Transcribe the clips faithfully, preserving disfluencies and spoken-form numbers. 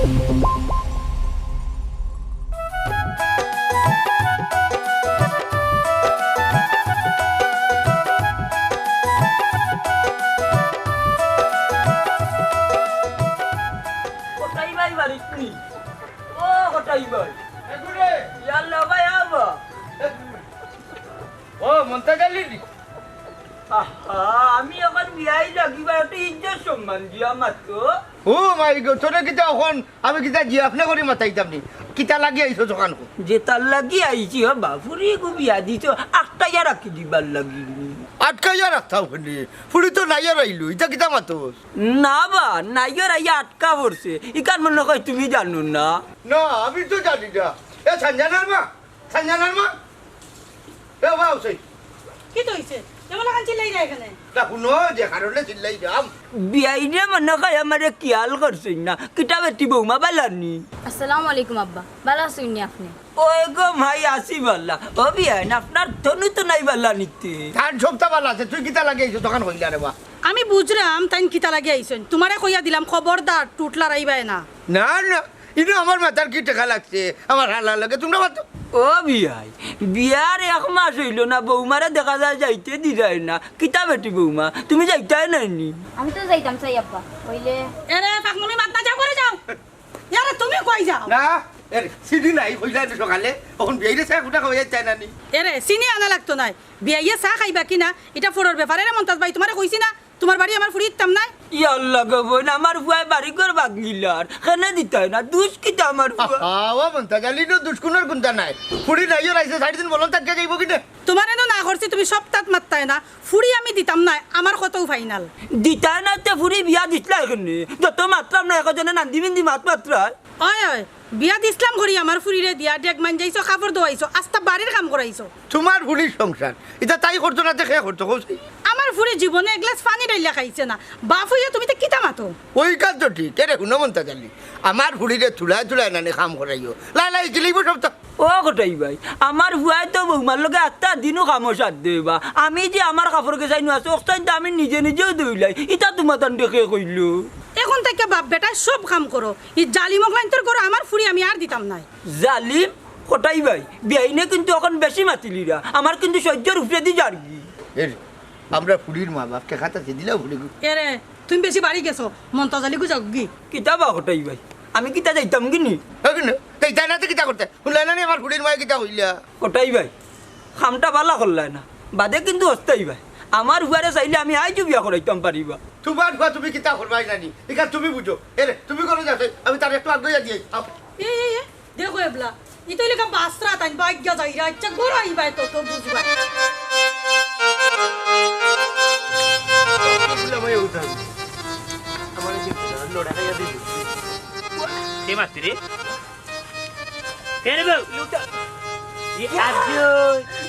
কটাই ভাই বাড়িত নি? ও কটাই ভাই। ইয়াল্লা ভাই, আবা। ও, মন্তাজ আলী নি? আহা, আমি অখন বিয়াই লাগি বা, একটু ইজ্জত সম্মান দিয়া মাতো। ও মাই গো, তোরে কিতা অখন আমি কিতা জি আপনে করি মাতাইতাম নি? কিতা লাগি আইছো দোকান কো? যেতার লাগি আইছি, ও বা, ফুড়ি গু বিয়া দিছো, আটকাইয়া রাখি দিবার লাগি। আটকাইয়া রাখতাম কেনে? ফুড়ি তো নাইয়া রইলো, ইতা কিতা মাতোস? না বা, নাইয়া রাইয়া আটকা পড়ছে, ইখান মনো কয় তুমি জানো না? না, আমি তো জানি না। এ সঞ্জনার মা, সঞ্জনার মা। এ বাবা, হুসেন। কিতা অইছে? এমন লাখান চিল্লাইরা কেনে? তা হুনো, যে কারণে চিল্লাইরাম। বিয়াইনে মনো কয় আমারে খিয়াল করছইন না। কিতা বেটি বৌমা বালা নি? আসসালামু আলাইকুম আব্বা, বালা আছইন নি আপনে? ওই গো মাই, আছি বালা। ও বিয়াইন, আপনার তনু তো নাই বালা নিতে। তান সবতা বালা আছে, তুই কিতা লাগি আইছো দোকান কইলা রে বা? আমি বুঝরাম তাইন কিতা লাগি আইছইন। তুমারে কইয়া দিলাম, খবরদার টুট লড়াইবায় না। না, না, ইনো আমার মাথার কি টেকা লাগছে? আমার হালার লগে তুমরা মাতো। ও বিয়াই, বিয়ার এক মাস অইলো না, বৌমারে দেখা যায় যাইতে দিরায় না। কিতা বেটি বৌমা, তুমি যাইতায় নায় নি? আমি তো যাইতাম চাই আব্বা, অইলে এরে ফাকমুনি মাত না, যাও ঘরো যাও। ইয়ারে তুমি কই যাও? না, এরে চিনি নাই, কইলা যে সকালে, অখন বিয়াইরে চা কুটা খাওয়াই যাইতায় না নি? এরে চিনি আনা লাগতো নায়, বিয়াইয়ে চা খাইবা কি না, ইটা পরর ব্যাপার। এরে মন্তাজ ভাই, তুমারে কইছি না, তুমার বাড়ি আমার ফুড়ি দিতাম নায়। ইয়াল্লা গো বইন, আমার ফুয়ায় বাড়ি ঘর ভাঙ্গিলার, কেনে দিতায় না? দুষ কিতা আমার ফুয়া? আহা, ও মন্তাজ আলী, ইনো দুষ কুনর কুনতা নাই। ফুড়ি নাইও রাইছে, চাইর দিন বলদ থাকিয়া যাইবো কিনে? তুমারে তো না করছি, তুমি সবতাত মাততায় না। ফুড়ি আমি দিতাম নায়, আমার কথাউ ফাইনাল। দিতায় না তে ফুড়ি বিয়া দিছলায় কেনে? যত মাতরাম না, একজনে নান্দি মিন্দি মাত মাতরায়। অয়, অয়, বিয়া দিছলাম করি আমার ফুড়িরে দিয়া, ডেগ মাঞ্জাইছো, কাপড় ধোয়াইছো, আস্তা বাড়ির কাম করাইছো। তুমার ফুড়ির সংসার, ইতা তাই করতো না তে কে করতো, কও চাই? আমার ফুড়ি জীবনে এক গ্লাস পানি ঢাইলা খাইছে না। বাপ অইয়া তুমি তে কিতা মাতো? অউ কাজ তো ঠিক। এরে হুনো মন্তাজ আলী, আমার ফুড়িরে তুলায় তুলায় নানি কাম করাইও। লাই লাই গিলিব সবতা। ও কটাই ভাই, আমার ফুয়ায় তো বৌমার লগে আস্তা দিনও কামো সাথ দেয় বা। আমি যে আমার কাপড় গেছাইন আছে, অকছাইন তো আমি নিজে নিজেও ধইলাই। ইতা তুমার তান দেখে কইলো। অখন থাকি বাপ বেটায় সব কাম করো। ই জালিম অকলাইন্তর ঘরো আমার ফুড়ি আমি আর দিতাম নায়। জালিম? কটাই ভাই, বিয়াইনে কিন্তু অখন বেশি মাতিলিরা। আমার কিন্তু সইজ্জর উপরেদি যারগি। এরে, আমরা ফুড়ির মা বাপ, টেকা আছে দিলাও ফুড়ি গু। এরে, তুমি বেশি বাড়ি গেছো, মন্তাজ আলী গু যাওগি। কিতা বা কটাই ভাই, আমি কিতা যাইতাম গি নি? হ্যাঁ, কিনো? যাইতায় না তে কিতা করতায়? হুনলায় না নি আমার ফুড়ির মায়ে কিতা কইলা? কটাই ভাই, কামটা বালা করলায় না, বাদে কিন্তু অস্তাই ভাই। আমার ফুয়ারে চাইলে আমি আইজও বিয়া করাইতাম পারি বা। তুমার ফুয়া তুমি কিতা করবায় জানি, ইখান তুমি বুঝো। এরে, তুমি ঘরো যাও, আমি তারে একটু আগুয়াইয়া দিয়া আই। আও। এ, এ, এ, দেখো এবলা, ইতা অইলে কা বাসরা তাইন, বাইগা যাইরা, আইচ্ছা, ঘরো আইবায় তো, তো বুঝবায়। বুঝলাম, ওই উঠান। আমার এই যে লড়া খাইয়া দিবি। কে মারছে রে? কে রে বউ? ইউটা। ই আজই।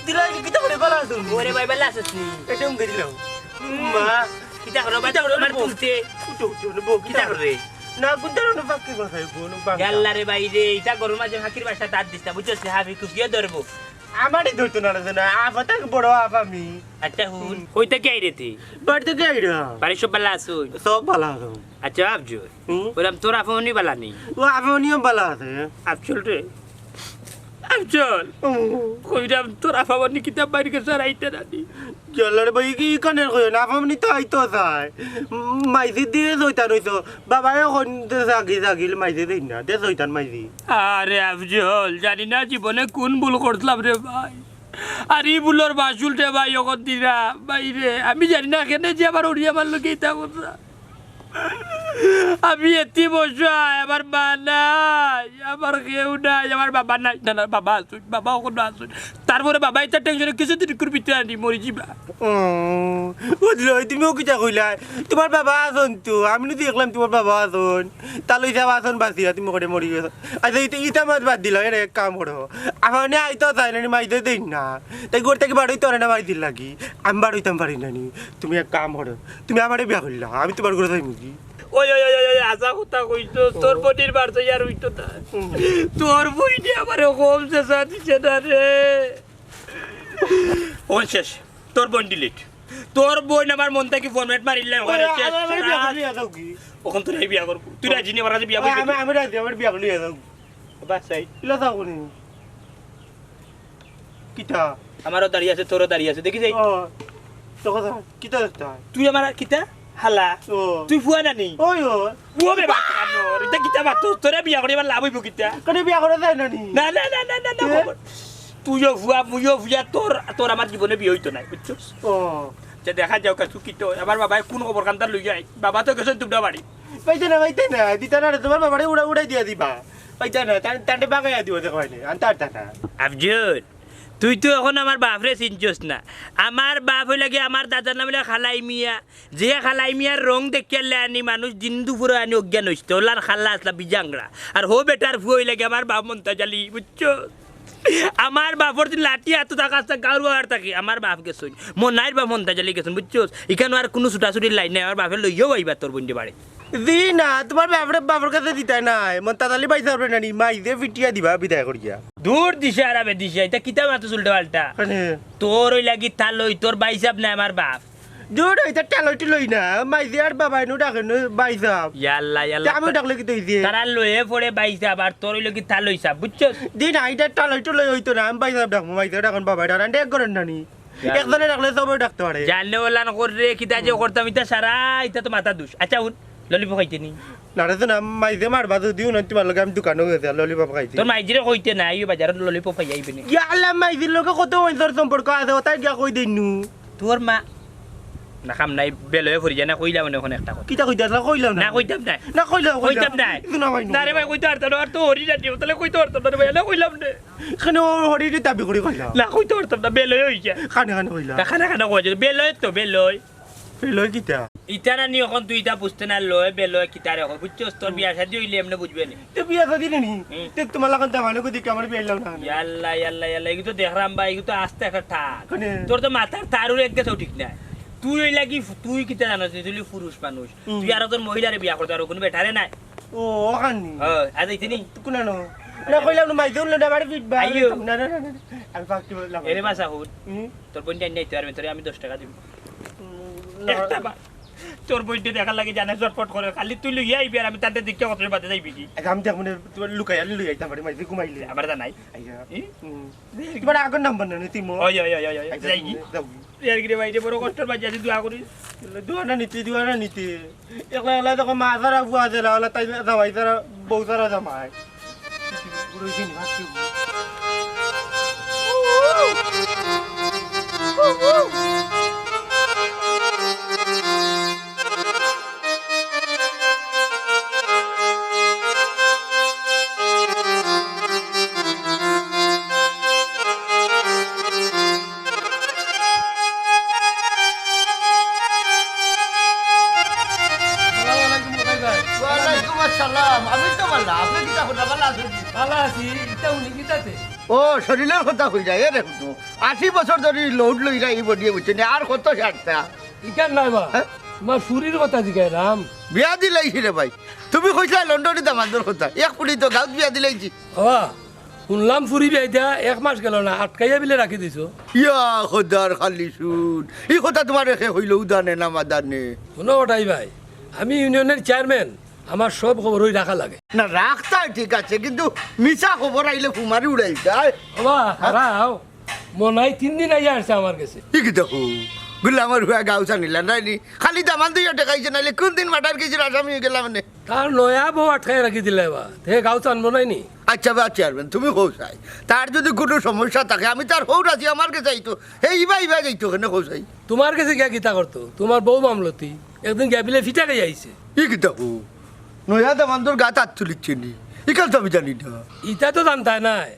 দিলাই কিতা করে বালা আছো? ওরে ভাই, বালা আছস নি? এটা উম গেছিলাম। মা, কিতা করো? কিতা করো? আমার বউ। তুলতে। উঠো, উঠো, উঠো, বউ, কিতা কিতা করো? করে? না, কোনটা রনো ফাঁকি কথা, কোনো ফাঁকি। ইয়াল্লা রে ভাই রে, ইটা গরুর মাঝে ফাঁকির বাসা তার দিস না, বুঝছস নি? হাবি খুব দিয়ে ধরবো। আমারে ধরতো না, না, না, আফা থাকি বড় আফা আমি। আচ্ছা, হুন। হুম। কই থাকি আইরে তুই? বাড়ি থাকি আইরা। বাড়ির সব বালা আছইন? সব বালা আছইন। আচ্ছা, আফজল। হুম? কইরাম তোর আফামনি বালা নি? ও আফামনিও বালা আছে। আফজল রে। আফজল। হুম। কইরাম তোর আফামনি কিতা বাইর গেছে আর আইতা না নি? ইয়াল্লা রে ভাই, কি কানের কইও না, আফামনি তো আইতো চায়। উম, মাইজি দিয়ে জইতান অইতো। বাবায় কইন যে জাগি জাগিল মাইজি দেইন না, দে জইতান মাইজি। আরে আফজল, জানি না জীবনে কোন ভুল করছিলাম রে ভাই। আর ই ভুলর মাসুল রে ভাই, অখন দিরা, ভাই রে, আমি জানি না কেনে যে আমার হরি আমার লগে ইতা কররা। আমি এতিম অসহায়, আমার মা নাই, আমার কেউ নাই, আমার বাবা নাই। না, না, বাবা আছইন, বাবা অখনো আছইন। তারপরে বাবা ইতা টেনশনে কিছুদিন করবি তুই আনি মরি যিবা। ও, বুঝলো, তুমিও কিতা কইলায়? তুমার বাবা আছইন তো, আমি নু দেখলাম তুমার বাবা আছইন। তা লই যাবা আছইন বাঁচিয়া, তুমি করে মরি গেছো। আচ্ছা, ইতা, ইতা মাত বাদ দিলাও, এরে এক কাম করো। আমার নে আইতো চায় না নি, মাইজি দেইন না। তাই ঘর থাকি বারইতো পারে না মাইজির লাগি। আমি বারইতাম পারি না নি। তুমি এক কাম করো। তুমি আমারে বিয়া করিলাও, আমি তুমার ঘরো যাইমুগি। ওই, ওই, ওই, ওই, ওই, হাছা কথা কইছস, তোর ও। বইনর বাড়ি যাইয়ার অইতো না। হুম। তোর বইনে আমারে কম ছেছা দিছে না রে। অখন শেষ, তোর বইন delete। তোর বইন আমার মন থাকি ফরমেট মারিলে ওখানে ওই, শেষ। আমার, আমার বিয়া করলে ইয়া যাও কি? ওখান তোরে বিয়া করবো। তুই রাজি নি আমার কাছে বিয়া ওই, বইতে? আমি, আমি রাজি, আমার বিয়া করলে ইয়া যাও। বাস চাই। ইলা যাও কোনি? কিতা? আমারও দাড়ি আছে, তোরও দাড়ি আছে, দেখি যাই। ও, তো কথা, কিতা দেখতে হয়? তুই আমার কিতা? হালা। ও। তুই ফুয়া নানি? ওই, ও। ও বে বাত কানোর। ইতা কিতা বাত? তোরে বিয়া করি আমার লাভ হইব কিতা? কেনে বিয়া করা যায় না নি? না, না, না, না, না, না, এ? খবর। তুইও ফুয়া, মুইও ফুয়া, তোর, তোর আমার জীবনে বিয়ে হইতো না, বুঝছস? ও। যে দেখা যাও কাছু কিতা হয়। আমার বাবায় কোন খবর কান্দার লইয়া আই। বাবা তো গেছেন তোমরা বাড়ি। পাইতে না, পাইতে না। দিতা না রে, তোমার বাবারে উড়া-, উড়াই দিয়া দিবা। পাইতে না, তান-, তানরে বাগাইয়া দিও, দেখো হয়নি। আনতে পারতা না। আফজল, তুই তো এখন আমার বাপরে চিনছস না। আমার বাপ হইলা কি আমার দাদার নাম হইলা খালাই মিয়া। যে খালাই মিয়ার রং দেখিয়া লেয়ানি মানুষ দিন দুপুরে আনি অজ্ঞান হইছে। ওলার খাল্লা আসলা বিজাংরা। আর হো বেটার ফুয়া হইলা কি আমার বাপ মন্তাজ আলী, বুঝছস? আমার বাপর দিন লাঠি হাতো থাকা আসতা গাঁওর বাবার থাকি। আমার বাপ গেছইন। মনাইর বাপ মন্তাজ আলী গেছইন, বুঝছস? ইখানো আর কোনো ছুটাছুটির লাইন নাই। আমার বাপে লইয়াও আইবা তোর বইনরে বাড়ি। জি না, তোমার বাপরে বাপর কাছে দিতায় নাই। মন্তাজ আলী পাইতে পারবে না নি, মাইজে ফিটিয়া দিবা বিদায় করিয়া। দূর দিশা আর আবে দিশা, ইতা কিতা মাতো উল্টা পাল্টা। মানে? তোর ওই লাগি তালই, তোর বাইসাব নাই আমার বাপ। দূর, ইতা তালই টুলই না, মাইজে আর বাবায় নু ডাকে নু বাইসাব। ইয়াল্লা, ইয়াল্লা। তে আমি ডাকলে কিতা অইছে? তারা লয়ে পড়ে বাইসাব, আর তোর ওই লাগি তালই সাব, বুঝছস? জি না, ইতা তালই টুলই হইতো না, আমি বাইসাব ডাকমু, মাইজে ডাকন বাবায় ডাকন, এক ঘরের নানি। একজনে ডাকলে সবাই ডাকতে পারে। জানে ওলান কর রে, কিতা যে করতাম, ইতা সারা, ইতা তো মাথা দুষ। আচ্ছা, উঠ, ললিপপ খাইতে নি? না রে, তো না, মাইজে মারবা যদিও না, তোমার লগে আমি দোকানো গেছি, আর ললিপপ খাইছি। তোর মাইজিরে কইতে না, ইও বাজারত ললিপপ খাই আইবে নি। ইয়াল্লা, মাইজির লগে কত অন্তর সম্পর্ক আছে, ওটাই গিয়া কই দেইনু। তোর মা, না কাম নাই, বেলয়ে ফুরি যায় না, কইলাম না এখন একটা কথা। কিতা কইতে আসলা, কইলাম না। না, কইতাম না। না, কইলাম, কইতাম কইলাম। না। কিন্তু না ভাই, না রে ভাই, কইতে পারতাম না, আর তো হরি না দিও, তাহলে কইতে পারতাম না রে ভাই, না কইলাম না। এখানে ও হরিরে দাবি করি কইলাম। না, কইতে পারতাম না, বেলয়ে হইছে। কানে কানে কইলাম। না, কানে কানে কইছে, বেলয়ে তো, বেলয়ে। বেলয়ে কিতা? ইতা না নি এখন তুই ইতা বুঝতে না, লয় বেলয় কিতারে কয়, বুঝছস? তোর বিয়া শাদি অইলে এমনে বুঝবে নি। তে বিয়া শাদি নি? হুম। তে তোমার লাখান দামানে কই দেখি আমার বিয়া দিলাম না। ইয়াল্লা, ইয়াল্লা, ইয়াল্লা, ইগু তো দেখরাম বা, ইগু তো আস্তে একটা ঠাক। কোনে? তোর তো মাথার তারুর এক গেছেও ঠিক নাই। তুই ওই লাগি, তুই কিতা জানোস নি? তুই পুরুষ মানুষ। হুম। তুই আর একজন মহিলারে বিয়া করতে পারো, কোনো বেটারে নাই। ও, ওখান নি? ও, আজ আইতে নি? কোন আনো? না, কইলাম না, মাইজে উঠলে না, বাড়ি ফিটবা। আইও। না, না, না, না, না। আমি ফাঁকি বললাম। এরে বাসা হুন। হুম। তোর বইন জানি নাইতে পারবে, তোরে আমি দশ টাকা দিব। উম, না। একটা বার। তোর বইনটা দেখার লাগি জানে চটপট করে, খালি তুই লইয়া আইবি আর আমি তাতে দেখতে কত বাদে যাইবি কি? আচ্ছা, আমি দেখবো না, তোমার লুকাই আর লই আইতাম পারি, মাইজে ঘুমাইলে। আমার জানাই। আইয়া। হুম? হুম। তোমার আগর নাম্বার না, নি তুমি? ওই, ওই, ওই, ওই, ওই, আচ্ছা, যাই কি? তুমি যাও। ইয়ার কি রে ভাই, রে বড় কষ্টর মাঝে আছি, দোয়া করি। দোয়া না নিতে, দোয়া না নিতে। একলা একলা দেখো মা ছাড়া ফুয়া ছাড়া, ওলা তাই জামাই ছাড়া, বউ ছাড়া জামাই। ওয়ালাইকুম আসসালাম। আমি তো ভালা, আপনি কিতা খবর? ভালা আছেন? ভালা আছি। ইতা উনি কিতাতে? ও, শরীরর কথা কইরা, এ রে হুনো। আশি বছর ধরি লোড লইরা ই বডিয়ে, বুঝছো নি? আর কত সারতা? ইকার নায় বা। হ্যাঁ? তোমার ফুরির কথা জিগাইলাম। বিয়া দিলাইছি রে ভাই। তুমি কইছলা লন্ডনি দামান্দর কথা। এক ফুরি তো গাঁওত বিয়া দিলাইছি। বাবা, হুনলাম ফুরি বিয়া দিয়া এক মাস গেল না, আটকাইয়া বিলে রাখি দিছো। ইয়া খোদার খালি শুন, ই কথা তোমার একে কইলো উদানে না মাদানে। হুনো ওটাই ভাই, আমি ইউনিয়নের চেয়ারম্যান, আমার সব খবর ওই রাখা লাগে। না, রাখতা ঠিক আছে, কিন্তু মিছা খবর আইলে ফুমারি উড়াই যায়। বাবা, হারাও, মনাই তিন দিন আইয়া আছে আমার গেছে। ই কিতা কও? বুলে আমার হুয়া গাঁও ছানিলা নাইনি? খালি দামান্দে টেকাইছে, নাইলে কোন দিন মার্ডার কেসর আসামি অইগেলাম নে। তার নয়া বউ আটকাই রাখি দিলায় বা, তে গাঁও ছানবো নাইনি? আচ্ছা বা চেয়ারম্যান, তুমি কও চাই, তার যদি কুনু সমস্যা থাকে, আমি তার হউর আছি, আমার গেছে আইতো, হে ইবা ইবা যাইতো কেনে কও চাই? তোমার গেছে গিয়া কিতা করতো? তোমার বউ মামলতি, একদিন গিয়া বিলে ফিটা খাইয়া আইছে। ই কিতা কও? নয়া দামান্দর গাত আত তুলিছে নি? ইখান তো আমি জানি না। ইতা তো জানতায় নায়।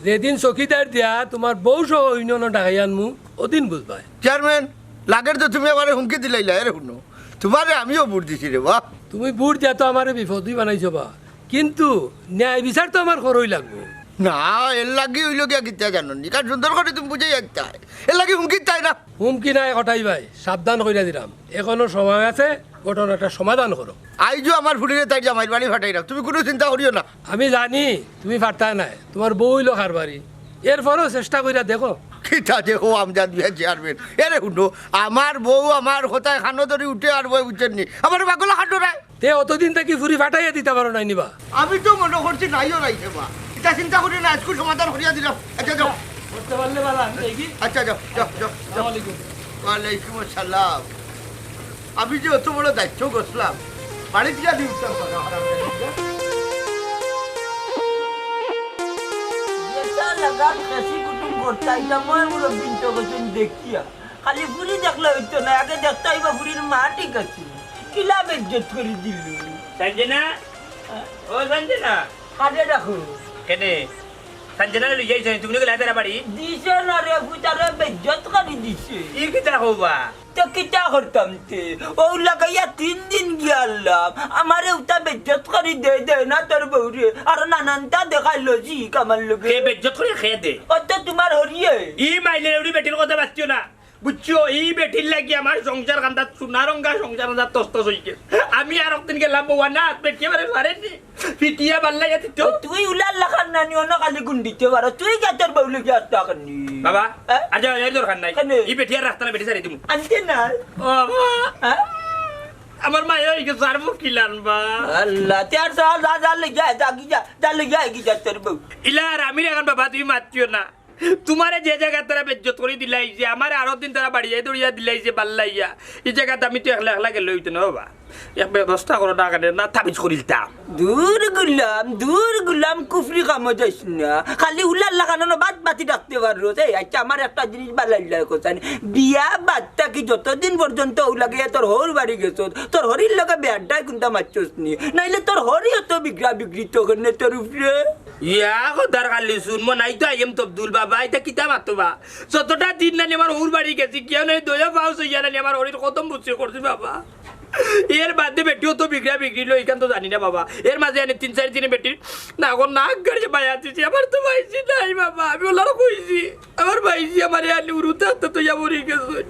যেদিন চকিদার দিয়া তোমার বউ সহ ইউনিয়নো ডাকাই আনমু, ওদিন বুঝবায়। চেয়ারম্যান, লাগের তো তুমি আমারে হুমকি দিলাইলা, এরে হুনো। তোমারে আমিও ভোট দিছি রে বা। তুমি ভোট দিয়া তো আমারে বিপদই বানাইছো বা। কিন্তু ন্যায় বিচার তো আমার করই লাগবো। না, এর লাগি অইলো গিয়া কিতা জানো নি? কারণ সুন্দর করি তুমি বুঝাই যাইতায়। এর লাগি হুমকি তাই না। হুমকি নায় কটাই ভাই, সাবধান কইরা দিলাম। এখনো সময় আছে, ঘটনাটা সমাধান করো। আইজও আমার ফুরিরে তাইর জামাইর বাড়ি ফাটাইরাম, তুমি কুনু চিন্তা করিও না। আমি জানি তুমি ফারতায় নায়, তোমার বউ অইলো কারবারি, এরপরও চেষ্টা কইরা দেখো। কিতা দেখো আমজাদ মিয়া চেয়ারম্যান। এরে হুনো, আমার বউ আমার কথায় কানো ধরি উঠে আর বই বুঝছেন নি? আমার পাগলা খাটো রায়। তে অতদিন থাকি ফুরি ফাটাইয়া দিতা পারো নাই নিবা? আমি তো মনো করছি নাইও নাই দেবা। ইতা চিন্তা করি না, আজকে সমাধান করিয়া দিলাম। আচ্ছা যাও। করতে পারলে ভালো, আমি যাই কি? আচ্ছা যাও, যাও, যাও, যাও। আসসালামু আলাইকুম। ওয়ালাইকুম আসসালাম। আমি যে অত বড় দায়িত্ব গছলাম, বাড়ি দিয়া দি উঠতাম পারো, হারাম জানি। যেটা লাগাত খাসি কুটুম করতা, ইটা ময় মুরব্বিন তো গছন দেখিয়া। খালি ফুরি দেখলে অইতো না, আগে দেখতা অইবা ফুরির মা ঠিক আছে। কিলা বেইজ্জত করি দিল। সঞ্জনা? হ্যাঁ? ও সঞ্জনা? কারে রাখো? কেনে? সঞ্জনা লই যাইছো, তুমি গেলা তারা বাড়ি? দিছে না রে, ফুতারে বেইজ্জত করি দিছে। ই কিতা কও বা? তো কিতা করতাম তে? ও লাগাইয়া তিন দিন গিয়ালাম। আমারে উতা বেইজ্জত করি দে, দে না তোর বউরে। আর নানানটা দেখাইলো জি আমার লগে। কে বেইজ্জত করে কে দে? ও তো তোমার হরিয়ে। ই মাইলে উড়ি বেটির কথা বাঁচছো না। বুঝছো? ই বেটির লাগি আমার সংসার কান্দাত, সোনারঙ্গা সংসার কান্দাত তস তস হই গেছে। আমি আর একদিন গেলাম বউ না, বেটি আমারে পারেনি। পিটিয়া বাল্লাইয়া দিত। তুই উলার লাখান নানি অন্য খালি গুন্ডিতে পারো। তুই গিয়া তোর বউ লগে আস্তা খানি। বাবা, হ্যাঁ? আর যাও, এর দরকার নাই। কেনে? ই বেটি আর রাখতা না, বেটি ছাড়ি দিমু। আনতে না। ও বাবা। হ্যাঁ? আমার মায়ে ওই গেছে আর মুখ কিলান বা। আল্লাহ, তে আর যা, যা, যা লইয়া, যা গি যা, যা লইয়া গি যা তোর বউ। ইলা আর আমি এখন বাবা, তুমি মাতিও না। তোমারে যে জাগাত তারা বেইজ্জত করি দিলাইছে, আমারে আরো দিন তারা বাড়িয়ে দৌড়িয়া দিলাইছে, বাল্লাইয়া। ই জাগাত আমি তো একলা একলা গেলে হইতো না বাবা। এক ব্যবস্থা করো না, কেনে না তাবিজ করিলতাম। দূর গুলাম, দূর গুলাম, কুফরি কামো যাইস না। খালি উলার লাখানো বাদ বাতি ডাকতে পারো। এই আচ্ছা, আমার একটা জিনিস বালাই লাগে কোথায়? বিয়া বাদ থাকি যতদিন পর্যন্ত ও লাগে তোর হৌর বাড়ি গেছত, তোর হরির লগে বেয়াড্ডায় কুন্তা মারছস নি? নাইলে তোর হরি অত বিগড়া বিগড়ি তখন তোর উপরে। ইয়া খোদার খালি শুনবো নাই তো আইএম তবদুল বাবা, এটা কিতা মাতো বা? যতটা দিন নানি আমার হৌর বাড়ি গেছি, কেউ নাই দয়া পাও সইয়া নানি আমার হরির কদম বুঝে করছি বাবা। এর বাদে বেটিও তো বিগড়া বিগড়িল, ইখান তো জানি না বাবা। এর মাঝে আনি তিন চারি দিনে বেটির না এখন নাক গাড়িয়ে বায়া দিছি, আমার তো পাইছি নাই বাবা। আমি ওলার কইছি, আমার পাইছি, আমার আনি উরুতে হাতে তো ইয়া মরি গেছে।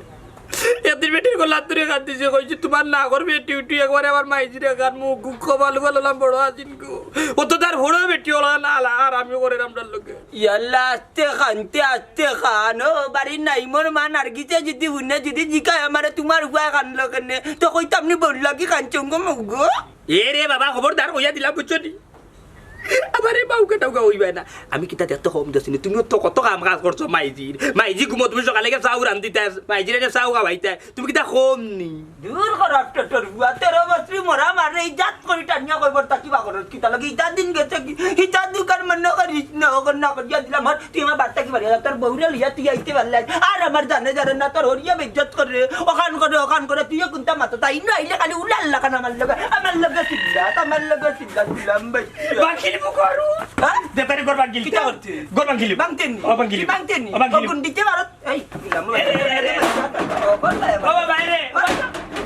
একদিন বেটির গলাত ধরে কান্দিছে, কইছে, "তোমার নাগর বেটি উঠি একবারে আমার মাইজির এখান মুখ কপাল গলালাম বড় আজিন গো।" ও তো তার বড় বেটি ওলা না আলা, আর আমি করে আমরার লোকে। ইয়াল্লা, আস্তে খান, তে আস্তে খান। ও বাড়ির নাই মোর মা নার্গিসে যদি হুনে, যদি জিকায় আমারে, "তোমার উপায় কানলো কেনে?" তো কইতাম নি, "বললা কি কাঞ্চন গো মগ?" এ রে বাবা, খবরদার কইয়া দিলাম, বুঝছো নি? আবার এই বাউকা টাউকা হইবায় না। আমি কিতা দেখতে কম যাচ্ছি না? তুমিও তো কত কাম কাজ করছো মাইজির। মাইজি ঘুমো তুমি সকালে গিয়ে চাউ রান্ধিতায়, মাইজির এনে চাউ খাওয়াইতায়। তুমি কিতা কম নি? দূর কর, আফটার তোর বুয়া, তেরো বছরই মরা মারে, এই জাত করি টানিয়া কইবর তা কিবা করো, কিতা লাগে, ইতা দিন গেছে কি, ইতা দোকান বন্ধ করিস না, ওখান না করিয়া দিলাম, হর, তুই আমার বাড়িতে কি বাড়ি, তোর বউরে লইয়া তুই আইতে পারলে, আর আমার জানে জানে না, তোর হরিয়া বেইজ্জত করে, ওখান করে, ওখান করে, তুইও কুন্তা মাতো, তাই না, আইলে খালি উলার লাখান আমার লগে, আমার লগে চিল্লাত, আমার লগে চিল্লাত, দিলাম ভাই। বাকিল মুখ আরু। হ্যাঁ? দে তারি গর বাকিল। কিতা করতে? গর বাকিল। বাংতেনি? ও বাকিল। কি বাংতেনি? ও বাকিল। ও গুন্ডিতে মারত। এই, দিলাম, এ, এ, এ, এ। ও, বল ভাই, ও বাবা, এ রে।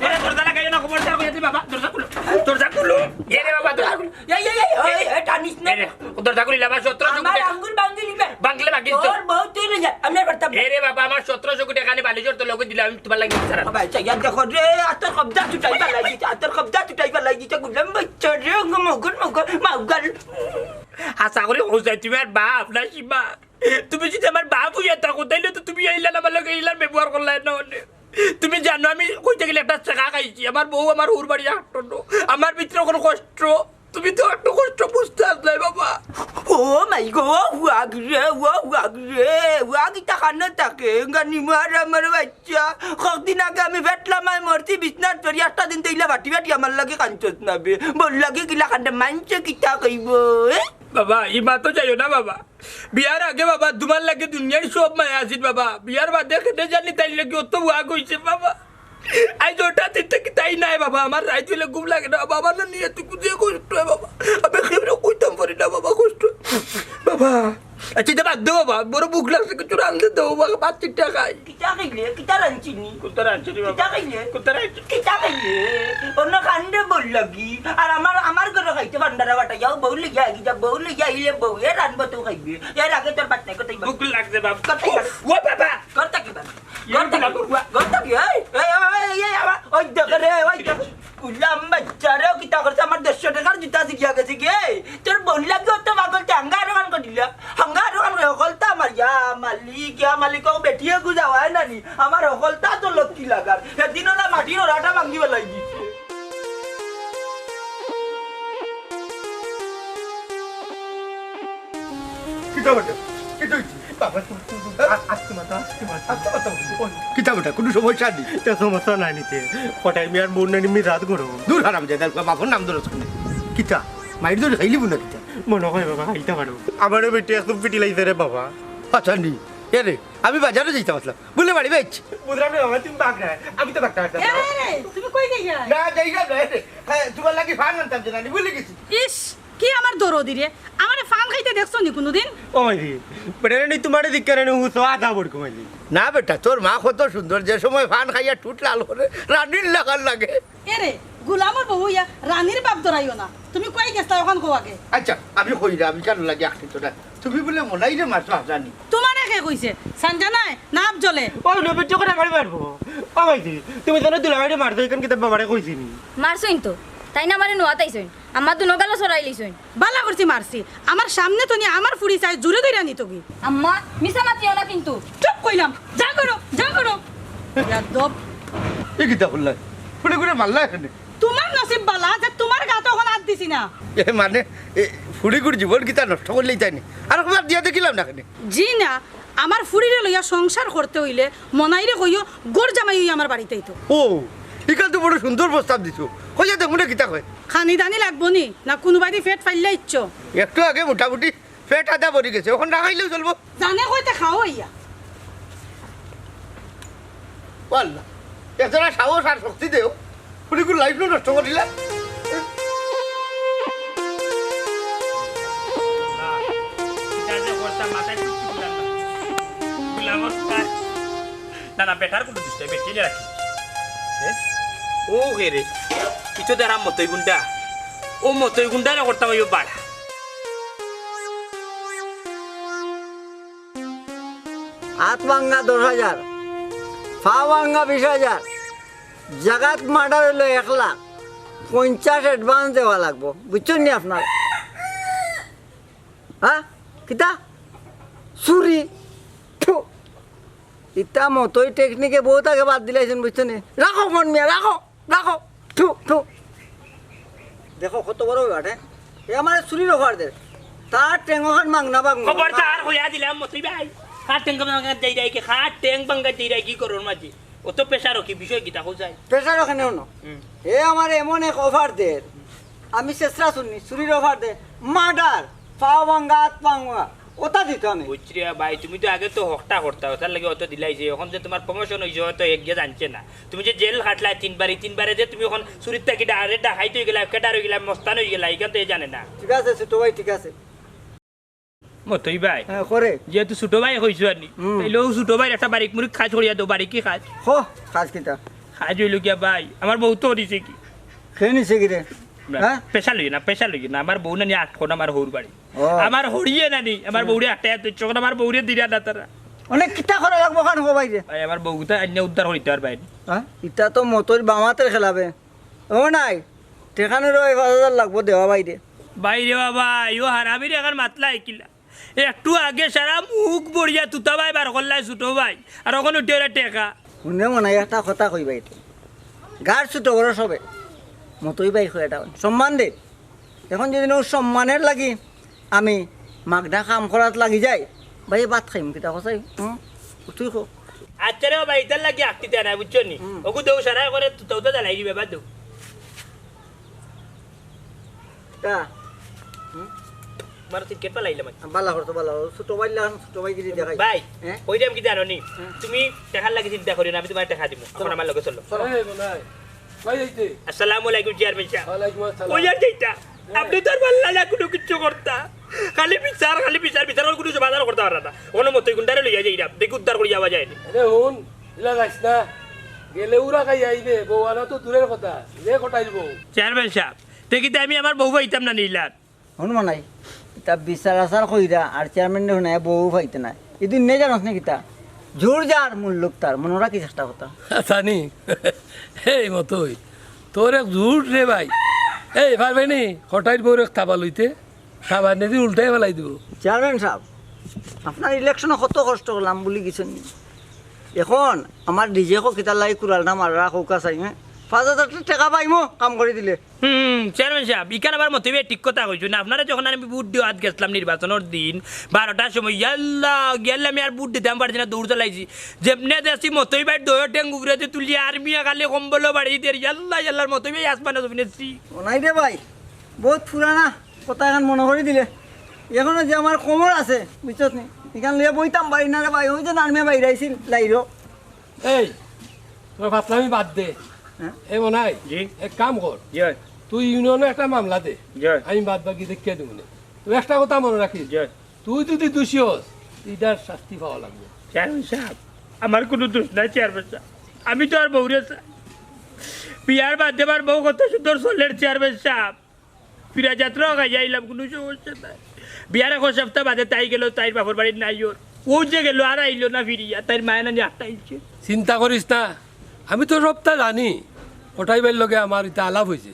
এ রে, দরজা লাগাইও না, খবরদার কইয়া দি বাবা, দরজা খুলো। দরজা খুলো। এ রে বাবা, দরজা খুলো। এই, এই, এই, এই, এই, টানিস না। এ রে, দরজা খুলি, লাবা, সত্র আমার চুকুটে। আঙ্গুল বাঙ্গিলি বে। বাংলে বাগিল তো। তোর বউ তুই লই যা, আমি আর পারতাম না। এ রে বাবা, আমার সত্র চুকুটে এখানে বালিশর তো লগে দিলে আমি তোমার লাগি ছাড়া। বাবা, আচ্ছা, ইয়ার দেখো রে, আতর কবজা ছুটাই পালাই দিছে, আতর কবজা ছুটাই পালাই দিছে, গুলাম বাচ্চা রে, মগন, মগন, মাউগাল। হাছা করি কইছাই, তুমি আর বাপ না সীমা? তুমি যদি আমার বাপ হইয়া থাকো, তাইলে তো তুমি এইলান আমার লগে এইলান ব্যবহার করলায় না অনে। তুমি জানো আমি কইতে গেলে একটা ছেকা খাইছি, আমার বউ আমার হৌর বাড়ি আট্ট, আমার ভিতরে কোনো কষ্ট, তুমি তো একটু কষ্ট বুঝতে আসলাই বাবা। ও মাই গো, ও হুয়াগ রে, ও হুয়াগ রে, হুয়াগ ইতা কানো থাকে, গানি মার আমার বাচ্চা। কতদিন আগে আমি ভেটলামায় মরছি, বিছনার তরি একটা দিন তো ইলা বাটি বাটি আমার লাগি কাঞ্চত নাবে। বল লাগি কিলা কান্দে মানছে কিতা কইব, এ? বাবা, ইমা তো যাইও না বাবা। বিয়ার আগে বাবা, তোমার লাগে দুনিয়ার সব মায়া আছিল বাবা। বিয়ার বাদে কেনে জানি তাইর লাগি অত ওয়াগ হইছে বাবা। আইজ হঠাৎ ইতে কি তাই নাই বাবা, আমার রাইত হইলে ঘুম লাগে না বাবা, আমার না নিয়ে তুই কুদিয়ে কষ্ট হয় বাবা। আমি কেউরে কইতাম পারি না বাবা, কষ্ট হয়। বাবা, আচ্ছা, এটা বাদ দে বাবা, বড় ভুক লাগছে, কিছু রান্ধে দাও বাবা, ভাত চিন্তা খাই। কিতা খাইলে? কিতা রানছিনি? কুত্তা রানছিনি বাবা। কিতা খাইলে? কুত্তা রানছি। কিতা খাইলে? অন্য কান্দে বল লাগি। আর আমার, আমার ঘরে খাইতে ভান্ডারা বাটা যাও, বউ লইয়া আগে যা, বউ লইয়া আইলে বউ, এ রানবো তো খাইবে। এর আগে তোর বাত নাই, কোথায় বাত? ভুক লাগছে বাবা। কোথায় বাত? ও বাবা। কোথায় কি বাত? ইয়ে কোথায় বাবা। কি? কোথায় কি? এই, এই, এই, এই, এই, আবার, ওই দেখো রে, ওই দেখো। উল্লাম বাচ্চারে, কিতা করছে? আমার দেড়শো টাকার জুতা ছিঁড়িয়া গেছে গি। তোর বউ লাগি অত পাগল, তে হাঙ্গা আরো গান করিলা। হাঙ্গা আরো গান করে, হকলতা আমার, ইয়া মালিক, ইয়া মালিক, ও কিতা বেটা? কিতা অইছে? বাবা, তুমি, তুমি, তুমি, আ-, আস্তে মাতো, আস্তে মাতো। আস্তে মাতো। ওই। কিতা বেটা? কুনু সমস্যা নি? ইতা সমস্যা নাই নি তে। কটাই মিয়ার বউর নানি মিজাজ গরম। দূর হারামজাদার পুয়া, বাপর নাম ধরছ কেনে? কিতা? মাইর ধরি খাইলিবো না কিতা? মনো অয় বাবা, খাইতা পারো। আমারে বেটি একদম পিটিলাইছে রে বাবা। আচ্ছা নি। এ রে, আমি বাজারো যাইতাম আছলাম। বুলে বাড়ি বাইছ। বুঝলাম রে বাবা, তুমি বাগড়ায়। আমি তো বাগড়া আছলাম। এ রে, তুমি কই যাইরায়? না, যাইরাম না, এ রে। হ্যাঁ, তুমার লাগি ফান আনতাম যে নানি, ভুলি গেছি। ইস, কি আমার দরদি রে? আমারে ফান খাইতে দেখছো নি কুনুদিন? ও মাইজি, বেটা রে, তুমারে দিক্কারে নি হুসো আধা বড় কমাইলি। না বেটা, তোর মা কত সুন্দর, যে সময় ফান খাইয়া ঠুট লাল করে, রানীর লাখান লাগে। এ রে, গুলামর বউ অইয়া রানীর ভাব ধরাইও না। তুমি কই গেছলায় অখান কও আগে। আচ্ছা, আমি কই রে, আমি কেনে লাগি আখি তোরা? তুমি বুলে মনাইরে মারছো হাছানি। তুমারে কে কইছে? সানজানায় না আফজলে? ও নবীর চোখে আমারে মারবো। ও মাইজি, তুমি যেন দুলাভাইরে মারছো, ইখান কিতা বাবারে কইছি নি? মারছইন তো, তাইন আমারে নুয়াত আইছইন। আমার দুনো গালো ছড়াইলিছইন। বালা করছি মারছি। আমার সামনে থনে আমার ফুড়ি চাই জুরে ধইরা নিতোগি। আম্মা, মিছা মাতিও না কিন্তু। চুপ কইলাম। যা করো, যা করো। বেয়াদব। এ কিতা করলা? ফুড়িগুরে মারলা কেনে? তুমার নসিব বালা যে তুমার গাত অখন আত দিছি না। এ মানে, এ ফুড়িগুর জীবন কিতা নষ্ট করলাইতায় নি? আরকবার দিয়া দেখিলাম না কেনে? জি না, আমার ফুড়িরে লইয়া সংসার করতে অইলে মনাইরে কইও, ঘর জামাই অইয়া আমার বাড়িত আইতো। ও, ইখান তো বড় সুন্দর প্রস্তাব দিছো। কইয়া দেখমু না কিতা কয়। খানি দানি লাগবো নি? না কুনুবায়দি পেট ফাইল্লা ইচ্ছো? একটু আগে মোটামুটি পেট আধা ভরি গেছে, অখন না খাইলেও চলবো। জানে কইতে খাও ইয়া। ও আল্লাহ, এ যারা সাহস আর শক্তি দেও, ফুড়িগুর life নষ্ট করিলা। না, না, বেটার কুনু দুষ নাই, বেটি রে রাখি। এ? ও হে রে, ইতো দেরাম মতই গুন্ডা। ও মতই গুন্ডা রে করতাম অইবো বাড়া। আত ভাঙ্গা দশ হাজার, পা ভাঙ্গা বিশ হাজার, জাগাত murder অইলো এক লাখ, পঞ্চাশ advance দেওয়া লাগবো, বুঝছইন নি আপনারা? হ্যাঁ, কিতা? চুরি? থু। ইতা মতই technique এ বউত আগে বাদ দিলাইছইন, বুঝছইন নি? রাখো ফোন মিয়া, রাখো। রাখো, থু, থু। দেখো, কত বড় বেটা। এ আমারে চুরির offer দের। তার টেংখান মাংনা বাংনা। খবরদার কইয়া দিলাম, মতই ভাই। কার টেং ভাঙ্গা দেইরায় কি, কার টেং ভাঙ্গা দেইরায় কি করর মাঝে? অত pressure কি বিষয় কিতা কও চাই? Pressure কেনে হুনো। হুম। এ আমারে এমন এক offer দের। আমি চেষ্টা শুনি, চুরির offer দে। Murder, পা ভাঙ্গা, আত ভাঙ্গা। ওটা দিত আমি। বুঝছি রে ভাই, তুমি তো আগে তো হকটা করতা, ওটার লাগি অত দিলাইছে। অখন যে তুমার promotion অইছে, হয়তো এগিয়ে জানছে না। তুমি যে জেল খাটলায় তিনবার, এই তিনবারে যে তুমি অখন চুরির থাকি ডাইরেক্ট ডাকাইত অইগেলায়, ক্যাডার অইগেলায়, মস্তান অইগেলায়, ইখান তো এ জানে না। ঠিক আছে, ছোট ভাই, ঠিক আছে। মতই ভাই, হ্যাঁ, করে। যেহেতু ছোট ভাই কইছো আর নি, হুম। তাইলে অউ ছোট ভাইর একটা বারিক মুরিক কাজ করিয়া দেও, বারিক কি কাজ? হো, কাজ কিতা? কাজ অইলো গিয়া ভাই, আমার বউ তো নিছে কি? কে নিছে কি রে? না, হ্যাঁ? pressure লইও না, pressure লইও না, আমার বউ নানি আটকো না, আমার হউর বাড়ি। ও। আমার হড়িয়ে নানি, আমার হুম। বউরে আটকাইয়া থইছে, অখন আমার বউরে দিরা না তারা। অনেক কিতা করা লাগবো খান হো ভাই রে। ভাই, আমার বউটা আইনা উদ্ধার করিতে পারবায় নি। হ্যাঁ? ইটা তো মতইর বামাতের খেলাবে। ও নাই, টেকানোর ওই পাঁচ হাজার লাগবো দেওয়া বাইরে। বাইরে বাবা, ইও হারামির এখান মাতলা আইকিলা। একটু আগে সারা মুখ বড়িয়া তুতা ভাই বার করলাই ছোট ভাই, আর অখন উঠে ওরা টেকা। হুনে মনে হয় একটা কথা কই বাইরে, গার ছোট বড় সবে মতই ভাই কয় এটা সম্মান দে। এখন যদি ও সম্মানের লাগি আমি মাগনা কাম করাত লাগি যাই, ভাই ভাত খাইম কিতা কছাই? হুম? তুই কো। আচ্ছা রে বাবা, ইতার লাগি আঁকতে দেয় না, বুঝছো নি? হুম। ওগু দেও সারা করে তুতাও তো জ্বালাই দিবে, বাদ দেও। তা? হুম? মারো, তিন কেট পালাইলাম আমি। বালা করতো, বালা করতো। ছোট ভাই লাগান, ছোট ভাই গিরি দেখাই। ভাই, হ্যাঁ? ওই টাইম কি জানো নি? হ্যাঁ। তুমি টেকার লাগি চিন্তা করিও না, আমি তুমারে টেকা দিমু। এখন চলো। আমার লগে চলো। চলো। এই, বলাই। ভাই, এই যে। আসসালামু আলাইকুম চেয়ারম্যান সাহেব। ওয়ালাইকুম আসসালাম। ওই আর যেটা, হ্যাঁ। আপনি তো আর পারলা না কোনো কিচ্ছু করতা। খালি বিচার, খালি বিচার, বিচার আর কোনো সমাধান করতা পারলা না। অনো মতই গুন্ডারে লইয়া যাইরা, দেখি উদ্ধার করি যাওয়া যায় নি। আরে হুন, ইলা যাইস না। গেলে উরা খাই আইবে, বউ আনা তো দূরের কথা, যে কটাইল বউ। চেয়ারম্যান সাহেব, দেখি তো আমি আমার বউ পাইতাম না নিলাম। হুন মনাই, ইতা বিচার আচার কইরা আর চেয়ারম্যানরে হুনাইয়া বউ পাইতে নায়। ইদিন নে জানোস নি কিতা? জুর যার মুল্লুক তার, মনো রাখিস একটা কথা। জানি। এই মতই, তোর এক জুট রে ভাই। এই পারবে নি, কটাইর বউর এক থাবা লইতে? থাবা নেদি উল্টাই ফালাই দিব। চেয়ারম্যান সাহেব, আপনার ইলেকশনে কত কষ্ট করলাম, ভুলি গেছেন নি? এখন আমার ডিজে কো কিতার লাগি কুড়ালটা মাররা কউক্কা চাই, হ্যাঁ? পাঁচ হাজার টেকা পাইমু কাম করি দিলে। হুম, চেয়ারম্যান সাব, ইখান আবার মতই ভাই ঠিক কথা কইছো না। আপনারে যখন আমি ভোট দেওয়াত গেছলাম নির্বাচনর দিন, বারোটার সময়, ইয়াল্লা, ইয়াল্লা, আমি আর ভোট দিতাম পারছি না, দৌড় চালাইছি। যেমনে দেখছি মতই ভাইর দুইও ঠেং উপরে তুলি, আর মিয়া খালি কম্বলও বাড়ি দের, ইয়াল্লা, ইয়াল্লার মতই ভাই আসমানে জমিনে ছি। ও নাই রে ভাই, বহুত পুরানা কথা এখান মনো করি দিলে। এখনো যে আমার কোমর আছে, বুঝছস নি? এখান লইয়া বইতাম পারি না রে ভাই, ওই যে নার্মে বাইরে আইছিল, লাইরো। এই, তোর ফাতলামি বাদ দে। হ্যাঁ? এ মনাই, জি। এক কাম কর। জি। তুই ইউনিয়নে একটা মামলা দে। জি। আমি বাদ বাকি দেখিয়া দিব নে। তুই একটা কথা মনে রাখিস। জি। তুই যদি দোষী হস, ইটার শাস্তি পাওয়া লাগবে। চেয়ারম্যান সাব, আমার কোনো দোষ নাই চেয়ারম্যান সাব। আমি তো আর বউরে চা-, বিয়ার বাদে আমার বউ কত সুন্দর চলের চেয়ারম্যান সাব। ফিরা যাত্রা খাইয়া আইলাম, কোনো সমস্যা নাই। বিয়ার এক সপ্তাহ বাদে তাই গেল, তাইর বাপর বাড়ির নাই ওর। ও যে গেল, আর আইলো না ফিরিয়া, তাইর মায়ে নানি আটটা আইছে। চিন্তা করিস না, আমি তো সবটা জানি। কটাই ভাইর লগে আমার ইতা আলাপ হইছে।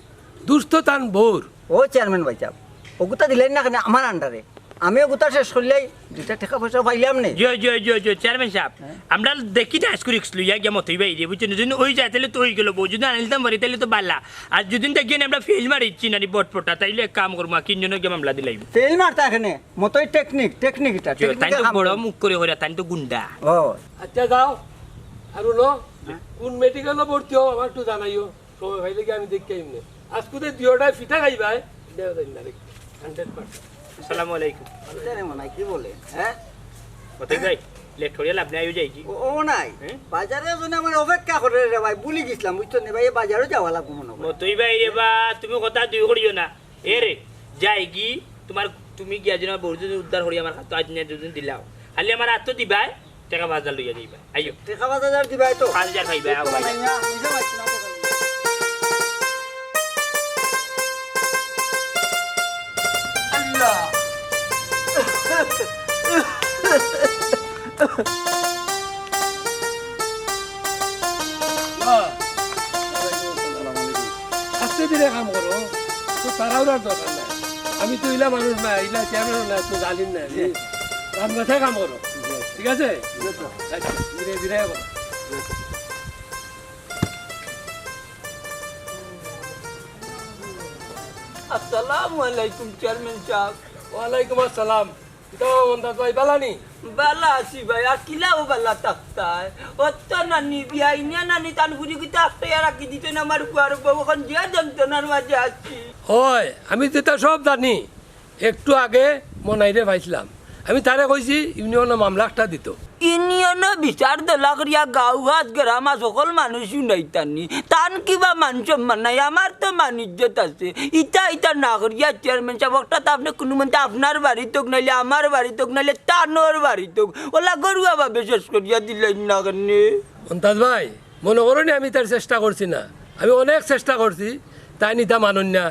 দুষ তো তান বউর। ও চেয়ারম্যান ভাই সাব, ওগুতা দিলেন না কেনে আমার আন্ডারে? আমি ওগুতা শেষ করলেই দুইটা টেকা পয়সা পাইলাম নে। জয়, জয়, জয়, জয়, চেয়ারম্যান সাব। হ্যাঁ? আমরা দেখি না আজকুর রিস্ক লইয়া গিয়া মতই বাইরে, বুঝছেন? যদি ওই যায়, তাহলে তো ওই গেল, বউ যদি আনিলতাম পারি, তাহলে তো বালা। আর যদি দেখি না আমরা ফেল মারিচ্ছি না নি বটপটা, তাইলে এক কাম করবো, আর কিনজনও গিয়া মামলা দিলাইব। ফেল মারতা এখানে, মতই টেকনিক, টেকনিক এটা, জয়, টেকনিকে তাই তো কাম বড় করে। মুখ করে হইরা, তাই তো গুন্ডা। ও। আচ্ছা, যাও। আর হলো, হ্যাঁ? কোন মেডিকেলে ভর্তি হও, আমার একটু জানাইও। সময় পাইলে কি আমি দেখি আইমু নে। আজ কোথায় দুইটায় ফিটা খাইবায়? দেও দেন না রে। Hundred percent. আসসালামু আলাইকুম। এটা রে মনে হয় কি বলে, হ্যাঁ? কতই ভাই, লেট করিয়া লাভ নাই, আইও যাই কি? ও, ও নাই। হ্যাঁ? বাজারে জন্য আমার অপেক্ষা করে রে ভাই, ভুলি গেছিলাম, বুঝছো নি ভাই, এই বাজারও যাওয়া লাগবো মনে হয়। মতই ভাই রে বা, তুমি কথা দুই করিও না। এ রে, যাই কি, তোমার, তুমি গিয়া যেন বউরে যদি উদ্ধার করি আমার হাত আজ নিয়ে দুদিন দিলাও। খালি আমার হাত তো দিবায়, টেকা পাঁচ হাজার লইয়া যাইবা। আইও। টেকা পাঁচ হাজার দিবায় তো? পাঁচ হাজার পাইবায়, আও ভাই। না, বুঝতে পারছি না। আল্লাহ। হ্যাঁ। আস্তে ধীরে কাম করো, তো তাড়াহুড়ার দরকার নাই। আমি তো ইলা মানুষ না, ইলা চেয়ারম্যান না, তো জালিম না, জি। রাম মাথায় কাম করো, জি। ঠিক আছে? জি, স্যার। আচ্ছা, ধীরে ধীরে করো। জি, স্যার। আসসালামু আলাইকুম চেয়ারম্যান সাব। ওয়ালাইকুম আসসালাম। কিতা মন্তাজ ভাই, বালা নি? বালা আছি ভাই, আর কিলাও বালা থাকতায়। অত নানি, বিয়াইনিয়া নানি, তান ফুরি কিতা আস্তাইয়া রাখি দিছইন আমার ফুয়ার বউ, অখন যে যন্ত্রণার মাঝে আছি। অয়, আমি তো ইতা সব জানি। একটু আগে মনাইরে পাইছলাম, আমি তারে কইছি ইউনিয়নো মামলা একটা দিতো। ইউনিয়নো বিচার দলা করিয়া গাঁও হাত গ্রাম আত হকল মানুষ হুনাইতানি। তান কিবা মান সম্মান নাই, আমার তো মান ইজ্জত আছে। ইতা ইতা না করিয়া চেয়ারম্যান সাব, একটা তো আপনে কুনুমন্তে আপনার বাড়িত অউক, নাইলে আমার বাড়িত অউক, নাইলে তানর বাড়িত অউক, অলা ঘরুয়া ভাবে শেষ করিয়া দিলাইন না কেনে? মন্তাজ ভাই, মনো করো নি আমি ইতার চেষ্টা করছি না, আমি অনেক চেষ্টা করছি, তাইন ইতা মানইন না।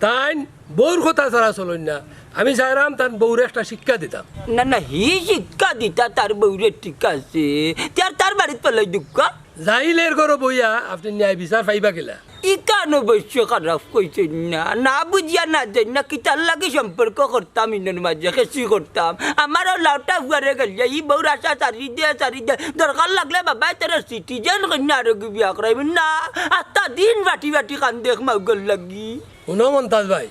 তাইন বউর কথা ছাড়া চলইন না। আমি চাইরাম তান বউরে একটা শিক্ষা দিতাম। না, না, হি শিক্ষা দিতা তার বউরে, ঠিক আছে। তে আর তার বাড়িত ফালাই দেউক্কা। জাইলর ঘরো বইয়া আপনে ন্যায় বিচার পাইবা কিলা? ইখান অবশ্য খারাপ কইছইন না। না বুঝিয়া না জানিয়া কিতার লাগি সম্পর্ক করতাম, ইনর মাঝে খেসি করতাম। আমারও লাউটা ফুয়ারে গেলিয়া ই বউর আশা ছাড়ি দে, ছাড়ি দে। দরকার লাগলে বাবায় তোরে সিটিজেন কইন্যা আরোগি বিয়া করাইবো না। আস্তা দিন বাটি বাটি কান্দে এক মাউগর লাগি। হুনো মন্তাজ ভাই,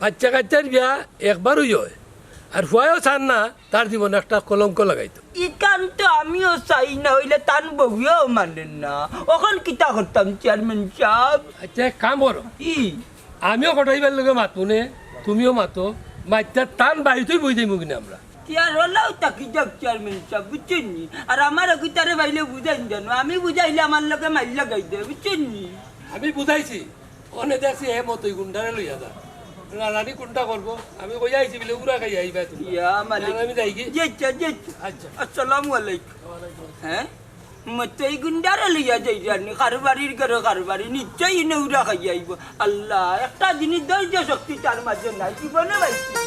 বাচ্চা কাচ্চার বিয়া একবারউ অয়, আর ফুয়ায়ও চার না তার জীবনে একটা কলঙ্ক লাগাইতো। ইখান তো আমিও চাই না, অইলে তান বউয়েও মানইন না। অখন কিতা করতাম চেয়ারম্যান সাব? আচ্ছা, এক কাম করো, ই? আমিও কটাইবার লগে মাতমু নে, তুমিও মাতো, মাতিয়া তান বাড়িতউ বই যাইমু কিনা আমরা। তে আর অলাউ থাকি যাউক চেয়ারম্যান সাব, বুঝছইন নি? আর আমার অগুতারে পাইলে বুঝাইন জানো, আমি বুঝাইলে আমার লগে মাইর লাগাই দে, বুঝছইন নি? আমি বুঝাইছি, অনে দেখছি হে মতই গুন্ডারে লইয়া যা। রানি কোনটা করবো? আমি কইয়া আইছি বলে উড়া খাইয়া আইবা তুমি। ইয়া মালিক। আর আমি যাই কি? জি আচ্ছা, জি আচ্ছা। আচ্ছা। আসসালামু আলাইকুম। ওয়ালাইকুম আসসালাম। হ্যাঁ? মতই গুন্ডারে লইয়া যাইরানি, কারবারির ঘরো কারবারি, নিশ্চয়ই ইনো উড়া খাইয়া আইবো। আল্লাহ, একটা জিনিস ধৈর্য শক্তি তার মাঝে নাই, জীবনে পাইছি না।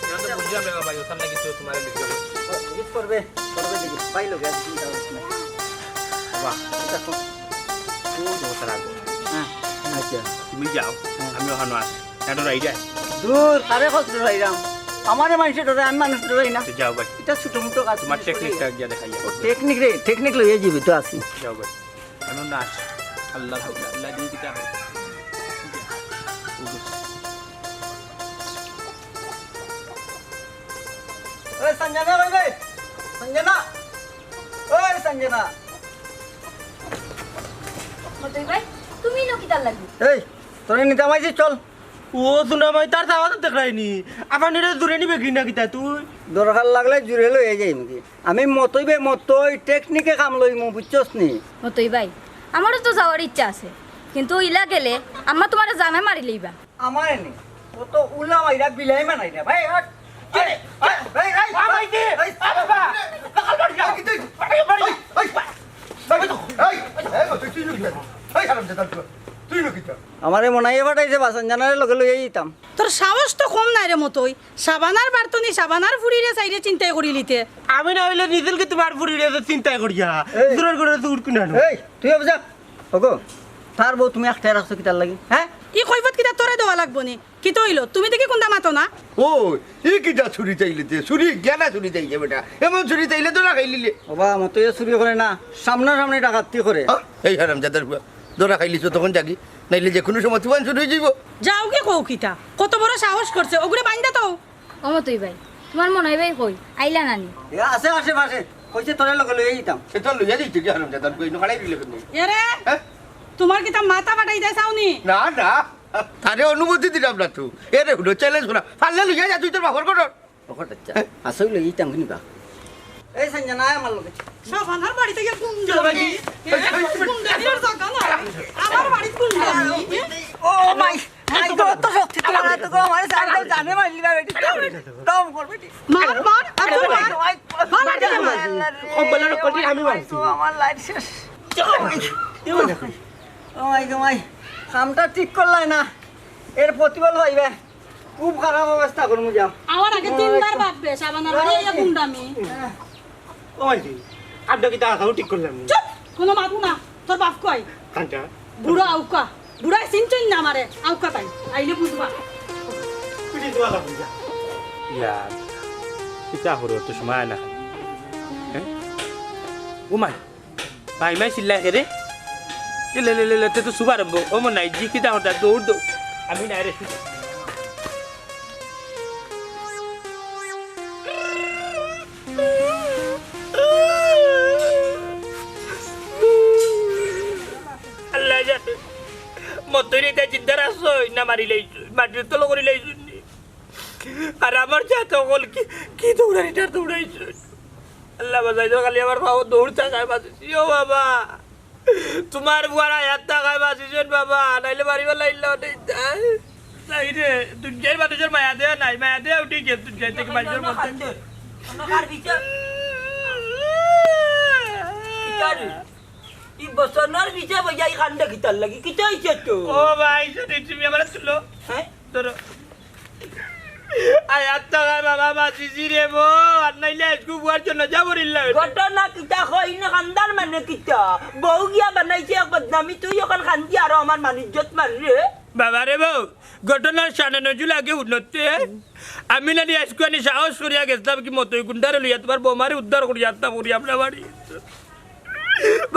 ইটা তো বুঝলাম রে ভাই, ওটার লাগি তো তোমার লিখতে হবে। করবে, করবে দেখি, পাইলো গে, চিন্তা করিস না। বাবা, এটা তো খুব দরকার আছে। হ্যাঁ। আচ্ছা। তুমি যাও, হ্যাঁ। আমি ওখানে আছি। এটা রাইডা। দূর, কারে কষ্ট রাইরাম? আমারে মানষে ডরায়, আমি মানুষ ডরাই না। তো যাও ভাই। ইটা ছোট মোটো কাজ। তোমার টেকনিকটা গিয়া দেখাইয়া। ও, টেকনিক রে, টেকনিক লইয়া যাইবি তো আছি। যাও ভাই। আমি নাচ। আল্লাহ হাওলা, আল্লাহ দিয়ে দিতে হবে। ওই সঞ্জনা, ওই রে। সঞ্জনা। ওই সঞ্জনা। মতই ভাই, তুমি ইনো কিতার লাগি? এই, তোরে নিতাম আইছি, চল। ও, দুলাভাই, তার দাওয়াত দেখরায়নি। আফানিরে দূরে নিবে কি না কিতা তুই? দরকার লাগলে জুরে লইয়া যাইমুগি। আমি মতই বে মতই, টেকনিকে কাম লইমু, বুঝছস নি? মতই ভাই, আমারও তো যাওয়ার ইচ্ছা আছে, কিন্তু ইলা গেলে আম্মা তোমারে জানে মারি লইবা। আমারে নি, ও তো উলা মাইরা বিলাই মানাইরা। ভাই, হাট। এই, এই, এই, এই, আ, ভাই, কি? এই, আ, বাবা। দখল মারি যা। এই, তুই, এই, এই, এই, এই, এই, তুই, তুই নুকি? এই, হারামজাদা, তুই, তুই নুকি তো? আমারে মনাইয়ে পাঠাইছে, বাসন জানারে লগে লইয়া দিতাম। তোর সাহস তো কম নায় রে মতই। সাবানার বার্তনি, সাবানার ফুরিরে চাইরে চিন্তাই করিলিতে। আমি না অইলে নিজেলকে তোমার ফুরিরে তো চিন্তাই করিয়া। এই। দূরের করে তো উঠকি না। এই, তুই অবে যা। ওগো, তার বউ তুমি আটকাই রাখছো কিতার লাগি? হ্যাঁ? ই কৈফত কিতা তোরে দেওয়া লাগবো নি? কিতা অইলো? তুমি দেখি কুন্তা মাতো না? ও, ই কিতা চুরি চাইলে যে? চুরি, গেলা চুরি চাইলে বেটা। এমন চুরি চাইলে ধরা খাইলিলে। বাবা, আমার তো এ চুরি করে না, সামনাসামনি ডাকাতি করে। আ, এই হারামজাদার পুয়া, ধরা খাইলিছো তখন যাগি, নাইলে যে কুনু সময় তুফান শুরু অইযিবো। যাওগি কও কিতা? কত বড় সাহস করছে, ওগুরে বাইন্দা তো। ও মতই ভাই, তোমার মনই ভাই কই? আইলা না নি? এ আছে আশেপাশে, কইছে তোরে লগে লইয়া দিতাম। সে তো লইয়া দিতে কি হারামজাদার পুয়া, ইনো খাড়াই দিলে কেন? এরে, হ্যাঁ? তোমার কিতা মাথা ফাটাই দেয় চাওনি? না, না, তারে অনুমতি দিলাম না তো। এরে হুনো, চ্যালেঞ্জ করা। পারলে লইয়া যা তুই তোর বাপর ঘরর। ওখানে আচ্ছা, আসলে এই টাঙ্গি নিবা। এই সঞ্জনা, আয় আমার লগে। সাবানার বাড়ি থেকে কুন্ডা? এই, এই, এই, কুন্ডা দিয়ার জাগা না। আমার বাড়ি কুন্ডা? ও মাই, মাই গো, অত শক্তি তোমার হাতে গো, আমার জানে মারলি না বেটি। দম কর বেটি। মার, মার, আর তোর মার। মার, আর তোর মার। আল্লাহ রে। ও বলার করলি আমি মারছি। আমার লাইট শেষ। ও মাই গো, মাই। কামটা ঠিক করলাই না। এর প্রতিফল হইবে। খুব খারাপ অবস্থা করমু যাও। আমার আগে তিনবার বাপবে, সাবানার বাড়ি আইয়া গুন্ডামি। ও মাইজি, আড্ডা কিতা আসাও ঠিক করলাম নি। চুপ! কোনো মাতু না, তোর বাপ কই? কাঞ্চা। বুড়া আউকা, বুড়ায় চিনছইন না আমারে, আউকা তাই, আইলে বুঝবা। পিটি তো আলা বুঝা। ইয়ার, কিতা করো তো সময় না। হ্যাঁ? ও মাই, ভাই মাই চিল্লায় কে রে? এ লে লে লে লে, তে তো শুভ আরম্ভ। ও মন নাই, জি কিতা হঠাৎ দৌড় দৌড়। আমি নাই রে, শুভ। আল্লাহ জানে। মতইরে তাই চিন্তা রাখছই না মারি লাইছই, মাটির তল করি লাইছই নি। আর আমার জাত অকল কি, কি দৌড়ানিটার দৌড়াইছই। আল্লাহ বাঁচাই তো, খালি আমার পাও দৌড় থাকায় বাঁচিছি। ও বাবা, তোমার বুয়ার আয়াত থাকায় বাঁচিছইন বাবা, নাইলে বাড়ি বেলা ইল্লা অনেক তাই। তাই রে, দুনিয়ার মানুষের মায়া দেয়া নাই, মায়া দেয়া উঠি গেছে দুনিয়া থেকে মানুষের মধ্যে। ই বছর নর বিজয় ভাইয়া ই কান্দে কিতার লাগি? কিতা অইছে তো? ও ভাই, শুনি তুমি আমার তুলো। হ্যাঁ? ধরো। আয়, আত্মা খায় বাবা, বাঁচিছি রে বো। আর নাইলে আজকে বুয়ার জন্য যাবো রিল্লা হইতো। ঘটনা কিতা কই না কান্দার মানে কিতা? বউ গিয়া বানাইছে এক বদনামি, তুই অখন কান্দি আরো আমার মান ইজ্জত মার রে। বাবা রে বউ, ঘটনার শানে নজুল আগে উন্নতি। আমি নানি আজকে আনি সাহস করিয়া গেছিলাম কি মতই গুন্ডারে লইয়া তোমার বৌমারে উদ্ধার করিয়া আনতাম করি আমরা বাড়ি।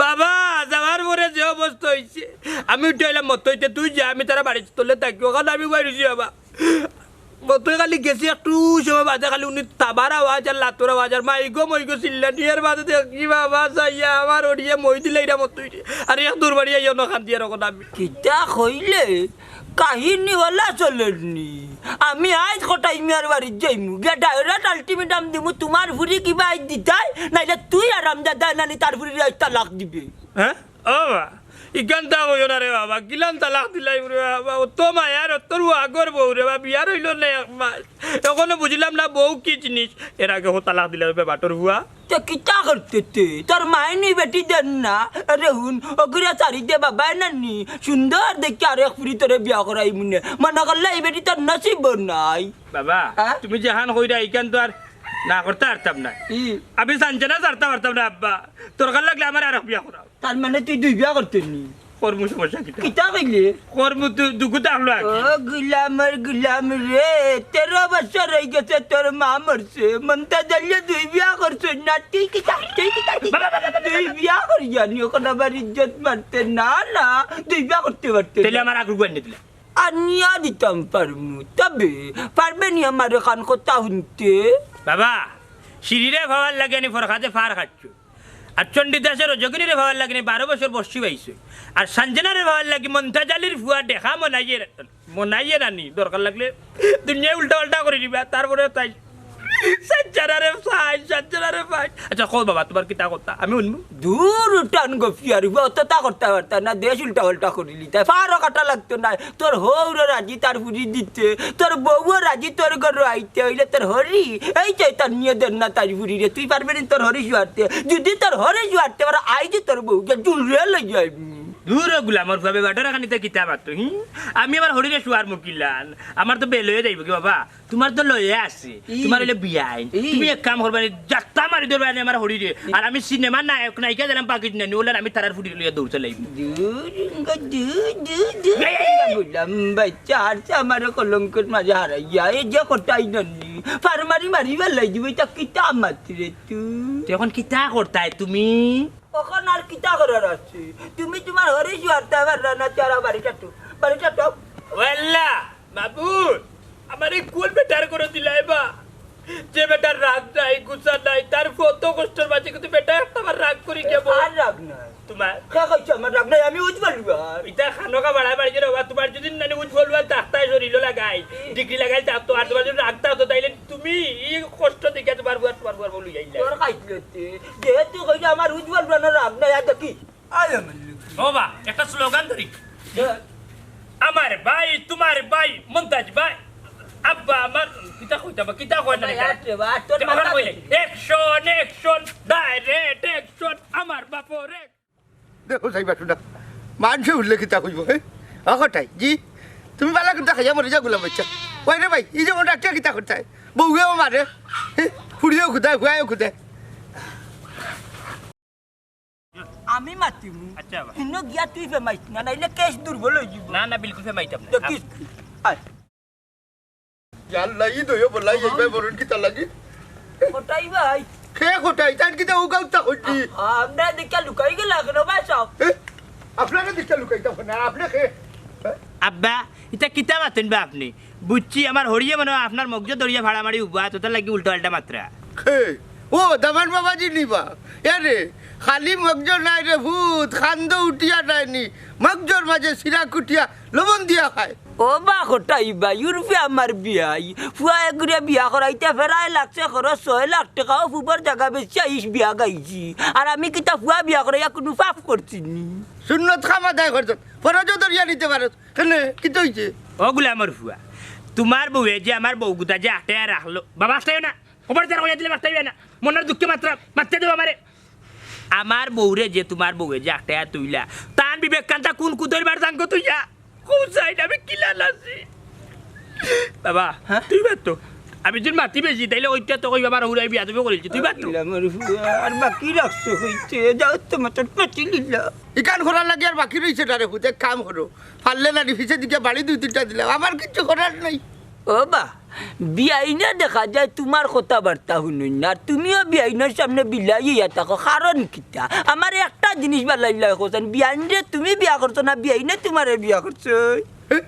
বাবা, যাওয়ার পরে যে অবস্থা হইছে, আমি উঠে আইলাম মতইতে, তুই যা, আমি তারা বাড়ির তলে থাকি, ওখানে আমি বাইরেছি বাবা। মতই খালি গেছি একটু সময় বাদে খালি উনি তাবার আওয়াজ আর লাতর আওয়াজ আর মাইগো মইগো চিল্লানি, এর বাদে দেখছি বাবা চাইয়া আমার ওড়িয়ে মই দিলে এরা মতই রে। আর এক দূর বাড়ি আইয়া না কান্দি আর ওখানে আমি। কিতা কইলে? কাহিনী ওলা চলের নি। আমি আইজ কটাই মিয়ার বাড়িত যাইমু, গিয়া direct ultimatum দিমু, তুমার ফুরি কিবা আইজ দিতায়, নাইলে তুই আরামজাদা নানি তার ফুরিরে আইজ তালাক দিবে। হ্যাঁ? ও বাবা, ইখান তা কইও না রে বাবা, কিলান তালাক দিলাই রে বাবা, অত মায়ার অত রু আগর বউ রে বাবা, বিয়ার অইলো না এক মাস। এখনো বুঝিলাম না বউ কি জিনিস, এর আগে হো তালাক দিলাই বে বাটর বুয়া। তে কিতা করতে তে? তোর মায়ে নি বেটি দেন না? আরে হুন, ওগুরে চারি দে বাবায় নানি। সুন্দর দেখি আরেক ফুরি তোরে বিয়া করাইমুনে। মনে করলে ই বেটি তোর নসিব নাই। বাবা, হ্যাঁ? তুমি যেখান কইরা ইখান তো আর না করতে পারতাম না। ই। আমি সাঞ্চনা ছাড়তে পারতাম না আব্বা। দরকার লাগলে আমার আরেক বিয়া করাও। তার মানে তুই দুই বিয়া করতে নি? করমু সমস্যা কিতা? কিতা কইলে? করমু তো দুগু থাকলো আগে। ও গুলামর গুলাম রে, তেরো বছর অইগেছে তোর মা মরছে, মন্তাজ আলীয়ে দুই বিয়া করছইন না, তুই কিতা, তুই কিতা, তুই কিতা? বাবা, বাবা, বাবা, দুই বিয়া করিয়া নি, অখন আবার ইজ্জত মারতে, না, না, দুই বিয়া করতে পারতে তাইলে না। আমার আগুর গুয়ার নিয়ে দিলা। আনিয়া দিতাম পারমু, তবে পারবে নি আমার এখান কথা হুনতে? বাবা, সিঁড়িরে পাওয়ার লাগে নি ফরকাদে ফার খাচ্ছ। আর চণ্ডীদাসর রজকিনীরে পাওয়ার লাগে নি বারো বছর বর্ষি পাইছে। আর সাঞ্জনারে পাওয়ার লাগি মন্তাজ আলীর ফুয়া দেখা মনাইয়ে, মনাইয়ে নানি। দরকার লাগলে দুনিয়ায় উল্টা পাল্টা করি দিবা, তারপরে তাই সাঞ্জনারে পাই, সাঞ্জনারে পাই। আচ্ছা, কও বাবা, তুমার কিতা কথা? আমি হুনমু। দূর উঠান গফিয়ার ফুয়া, অততা করতা পারতা না, দেশ উল্টা পাল্টা করিলি। তাই ফারও কাটা লাগতো না। তোর হউরও রাজি তার ফুড়ি দিতে, তোর বউও রাজি তোর ঘরো আইতে, অইলে তোর হরি, এই যে তার নিয়ে দেন না তার ফুড়িরে, তুই পারবে নি তোর হরি শুয়ারতে? যদি তোর হরি শুয়ারতে পারে, আইজ তোর বউরে জুরে লই যাইবি। দূর ও গুলামর ফুয়া, বেবাটর খানিতে কিতা মাতো, হি? আমি আমার হরিরে শুয়ারমু কিলান, আমার তো বেল অইয়া যাইবো কি বাবা? তুমার তো লইয়া আছে, ই। তুমার অইলে বিয়াইন। ই। তুমি এক কাম করবা নি, জাত্তা মারি ধরবা নি আমার হরিরে। ই। আর আমি সিনেমার নায়ক নায়িকা দিলাম পাকিট নানি, ওলার আমি তারার ফুড়ি লইয়া দৌড় চালাইমু। দূর, ইঙ্গা দূর, দূর, দূর, এই, এই, এই। ইঙ্গা গুলাম বাইচ্চা, আর তো আমার কলঙ্কর মাঝে হারাইয়া, এই যে কটাই নানি, ফার মারি মারি বেলাই দিব, ইতা কিতা মাতরে তুই? তুই অখন কিতা করতায় তুমি? অখন আর কিতা করার আছে? তুমি তুমার হরি শুয়ারতে পাররা না, তারা বাড়িটা তো, বাড়িটা তো। ওয়াল্লা, মাবুদ, আমারে কোন বেটার ঘরো দিলায় বা? যে বেটার রাগ নাই, গুসা নাই, তার কত কষ্টর মাঝে কিন্তু বেটা একটা আমার রাগ করি গিয়া বল। আর রাগ নাই। তুমার? কে কইছে আমার রাগ নাই? আমি উজ বলুয়ার। ইতা খানোকা বাড়ায় বাড়ি যাও বা, তুমার যদি নানি উজ বলুয়ার ডাক্তার শরীরও লাগাই, হুম। ডিগ্রি লাগাই, তা তো আর তুমার যদি রাগ থাকতো, তাইলে তুমি ই কষ্ট দেখিয়া তুমার বুয়ার, তুমার বুয়ার বলু যাইলা। তোর খাইছলতে, যেহেতু কইলে আমার উজ বলুয়ার না রাগ নাই, আর দেখি। আয় আমার লোক। ও বা, একটা স্লোগান ধরি। হ্যাঁ। আমার ভাই, তোমার ভাই, মন্তাজ ভাই, আব্বা আমার, কিতা কইতাম, কিতা কয় না ভাই, এটা? আটে বা, আট, তোর এটা মাথা আমার কইলে, খাইছে। Action, action, direct action, আমার বাপরে। দেখো, যাইবা শুনা, মানষে উঠলে কিতা কইব, হ্যাঁ? অকটাই, জি? তুমি বালা কিতা খাইয়া মরি যা গুলাম বাচ্চা। ওই রে ভাই, এই যে ওটা কে কিতা করতে হয়? বউয়েও মারে, হ্যাঁ? ফুড়িও খুদায়, ফুয়ায়ও খুদায়। আমি মাতিমু। আচ্ছা, বাবা। হিনো গিয়া তুই ফেমাইস না, নাইলে কেস দুর্বল হয়ে যাব। না, না, বিলকুল ফেমাইতাম না। দেখিস, আয়। ইয়া আল্লাহ, ই দইও বলাই, এই ভাই বরণ কিতা লাগি? কোটাই ভাই। খে কোটাই, তার কিতা উগাউতা হইলি? আ-, আমরা দেখা লুকাই গেলা কেন ভাই সাহেব? এ? আপনারা দেখা লুকাইতা না, আপনি খে? আব্বা, ইটা কিতা মাতেন বা আপনি? বুঝছি, আমার হরিয়ে মনে হয় আপনার মগজ ধরিয়া ফাড়ামারি উবা, তোতার লাগি উল্টা পাল্টা মাতরা। হে, ও, দামান বাবাজি নিবা। এরে, খালি মগজ নাই রে ভূত, খান্দ উঠিয়া নাইনি। মগজর মাঝে সিরা কুটিয়া লবণ দিয়া খায়। ও বা কটাই ভাই, উর্ফে আমার বিয়াই। ফুয়া এগুরে বিয়া করাইতে ফেরায় লাগছে খরচ ছয় লাখ টাকা, ও ফুবর জাগা বেচিয়া ইস বিয়া গাইছি। আর আমি কিতা ফুয়া বিয়া করাইয়া কোনো পাপ করছি নি? সুন্নত খাম আদায় করছত, ফরজও ধরিয়া নিতে পারছ। কেনে? কিতা হইছে? ও গুলামর ফুয়া, তোমার বউয়ে যে আমার বউ গুতা যে আটে রাখলো, বাবা আটটাইও না, খবর তার কইয়া দিলে আটটাইবে না, মনের দুঃখে মাত্রা মারতে দেবো আমারে। আমার বউরে যে তোমার বউয়ে যে আটে তুইলা, তান বিবেক কান্তা কোন কুদইর বার জাঙ্গো তুইয়া? কোন সাইড আমি কিলা লাসি? বাবা, হ্যাঁ? তুই বাদ তো। আমি যদি মাতি বেশি, তাইলে ওইটা তো কইবা আমার হুরাই বিয়া তুমি করিলছি, তুই বাদ তো। গুলামর ফুয়া, আর বাকি রাখছো হইছে, যাও তো মাত্র পাতি লিলা। ইকান করার লাগি আর বাকি রইছে না রে, হুতে কাম করো। পারলে না নি, পিছে দিকে বাড়ি দুই তিনটা দিলাম, আমার কিচ্ছু করার নাই। ও বা, বিয়াইনে দেখা যায় তোমার কথাবার্তা হুনইন না, আর তুমিও বিয়াইনর সামনে বিলাই হইয়া থাকো, কারণ কিতা? আমার একটা জিনিস বালাই লাগে, কোথায় বিয়াইনরে তুমি বিয়া করছো না, বিয়াইনে তোমারে বিয়া করছো? এ,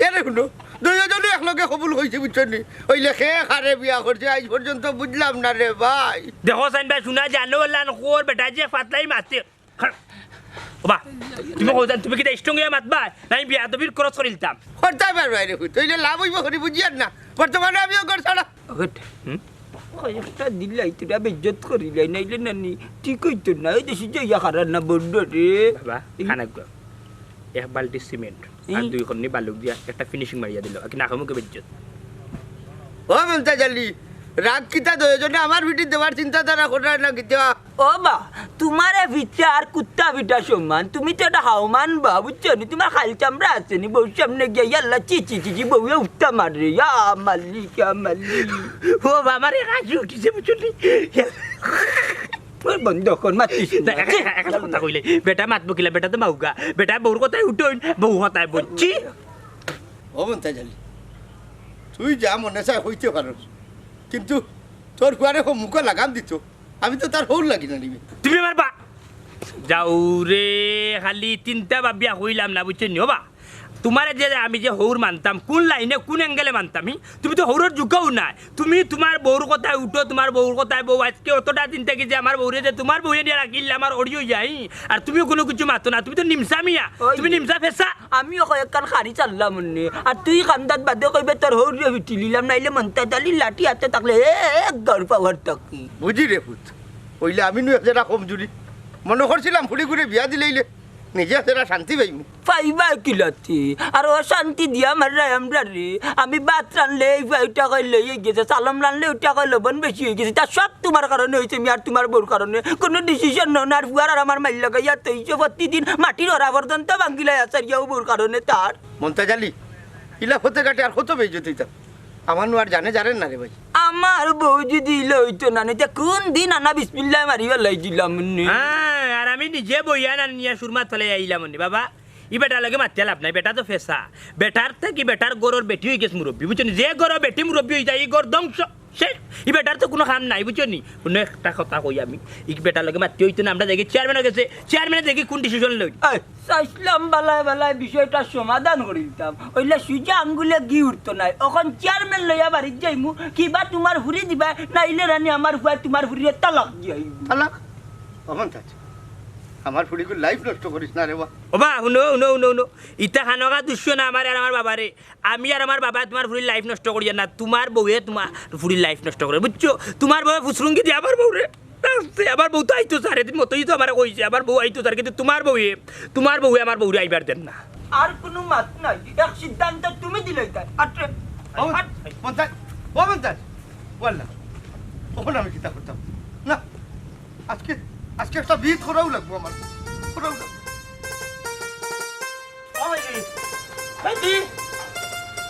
এরে হুনো, দুইজনে একলগে কবুল কইছে, বুঝছো নি? ওই লেখে কারে বিয়া করছে, আজ পর্যন্ত বুঝলাম না রে ভাই। দেখো সাইন ভাই, শোনা জানো লান খোর বেটা যে ফাতলাই মাতে। ওবা, তুমি কও জান, তুমি কিতা strong হইয়া মাতবা? নাই বিয়া তো বীর cross করিলতাম। করতে পারবে রে, তুই লাভ হইব করি বুঝিয়ার না। বর্তমানে আমিও ঘর ছাড়া। ওট। হুম? কয়েকটা দিলাই, তোরা বেইজ্জত করিলাই, নাইলে নানি, ঠিক হইতো না। এই দেশে যাইয়া খারাপ না বন্ধ রে। বাবা, এই খানা গো। এক বালতি সিমেন্ট আর এই দুই খন্নি বালুক দিয়া একটা finishing মারিয়া দিল। আর কি না খামুকে বেইজ্জত। ও মমতাজ আলী, রাগ কিতা দুইজনে আমার ভিটি দেওয়ার চিন্তাধারা করার না কিতা? ও বা, তোমারে পিঠা আর কুত্তা পিঠা সমান, তুমি তো একটা হাওমান বা, বুঝছো নি? তোমার খাল চামড়া আছে নি, বউ সামনে গিয়া, ইয়াল্লা, চি, চি, চি, চি, বউয়ে উঠতা মারে, ইয়া মালিক, ইয়া মালিক। ও বা, আমার এক হাসি উঠিছে, বুঝছো নি? ওই বন্ধ কর, মাতিস না। না, একটা, একটা কথা কইলে, বেটা মাতবো কিলা, বেটা তো মাউগা। বেটা বউর কথায় উঠইন, বউ কথায় বইন। ছি! ও মন্তাজ আলী, তুই যা মনে চায় কইতে পারস, কিন্তু তোর ফুয়ারে হো মুখো লাগাম দিত, আমি তো তার হউর লাগি না নিবে। তুমি আমার বা-, যাও রে, খালি তিনটা ভাবিয়া কইলাম না, বুঝছো নি? ও বা, তুমারে যে আমি যে হউর মানতাম, কুন লাইনে, কুন অ্যাঙ্গেলে মানতাম, হি? তুমি তো হউরর জুকাও নায়। তুমি তুমার বউর কথায় উঠো, তুমার বউর কথায় বউ। আইজকে অতটা দিন থাকি যে আমার বউরে যে তুমার বউয়ে নিয়া রাখিলে আমার অড়ি অইযায়, হি? আর তুমিও কুনু কিছু মাতো না, তুমি তো নিমসা মিয়া, ওই তুমি নিমসা ফেসা। আমিও কয়েকখান খাড়ি চাললাম অনে, আর তুই কান্দাত বাদে কইবে তোর হউররে পিটিলিলাম, নাইলে মন্তাজ আলীর লাঠি আতে থাকলে এক গাউর পাওয়ার থাকি। বুঝি রে পুত, অইলে আমি নু এক জেরা কমজুরি। মনো করছিলাম ফুড়িগুরে বিয়া দিলাইলে নিজে এক জেরা শান্তি পাইমু। পাইবায় কিলাতে? আর অশান্তি দিয়া মাররায় আমরারে। আমি ভাত রানলে ইবা ইটা কই লই গেছে, চালম রানলে ইটা কই লবণ বেশি অইগেছে। ইতা সব তুমার কারণে অইছে, মি আর তুমার বউর কারণে। কুনু decision নেও না, আর ফুয়ার আর আমার মাইর লাগাইয়া থইছো। প্রতিদিন মাটির অরা পর্যন্ত ভাঙ্গিলাইয়া ছাড়িয়াও বউর কারণে তার। মন্তাজ আলী, ইলা পথে ঘাটে আর কত বেইজ্জত অইতাম? আমার নু আর জানে জারের না রে ভাই। আমার বউ যদি ইলা অইতো না, নি তে কুন দিন আনা বিসমিল্লাহ মারি ফালাই দিলাম নি। হ্যাঁ, আর আমি নিজে বইয়া না নিয়া সুরমা তলে আইলাম নি বাবা। ই বেটার লগে মাতিয়া লাভ নাই, বেটা তো ফেসা। বেটার থাকি বেটার ঘরর বেটি অইগেছে মুরব্বি, বুঝছো নি? যে ঘরর বেটি মুরব্বি অইযায়, ই ঘর ধ্বংস, শেষ। ই বেটার তো কুনু কাম নাই, বুঝছো নি? হুনো একটা কথা কই আমি, ই বেটার লগে মাতিয়া অইতো না, আমরা দেখি চেয়ারম্যানর গেছে, চেয়ারম্যানে দেখি কুন decision লই। এই, চাইছিলাম বালায় বালায় বিষয়টা সমাধান করি দিতাম, অইলে সুজা আঙ্গুলে ঘি উঠতো নায়। অখন চেয়ারম্যান লইয়া বাড়িত যাইমু, কিবা তুমার ফুড়ি দিবায়, নাইলে রানি আমার ফুয়ায় তুমার ফুড়িরে তালাক দিয়াই। তালাক? অখন থাক, আমার ফুড়িগুর life নষ্ট করিস না রে বা। ও বা, হুনো, হুনো, হুনো, হুনো। ইতা খানোকা দুষ্য না আমারে আর আমার বাবারে। আমি আর আমার বাবায় তুমার ফুড়ির life নষ্ট করিয়ার না, তুমার বউয়ে তুমার ফুড়ির life নষ্ট করে, বুঝছো? তুমার বউয়ে ফুসরুঙ্গি দিয়া আমার বউরে, আস্তে, আমার বউ তো আইতো চার, এদিন মতই তো আমারে কইছে, আমার বউ আইতো চার, কিন্তু তুমার বউয়ে, তুমার বউয়ে আমার বউরে আইবার দের না। আর কুনু মাত নাই, এক সিদ্ধান্ত তুমি দিলাইতায়। আটরে, ও, আট। মন্তাজ, ও মন্তাজ, ওয়াল্লা, অখন আমি কিতা করতাম? না, আইজকে, আইজকে একটা বিহিত করাউ লাগবো আমার, করাউ লাগবো। ও ভাইজি, ভাইজি,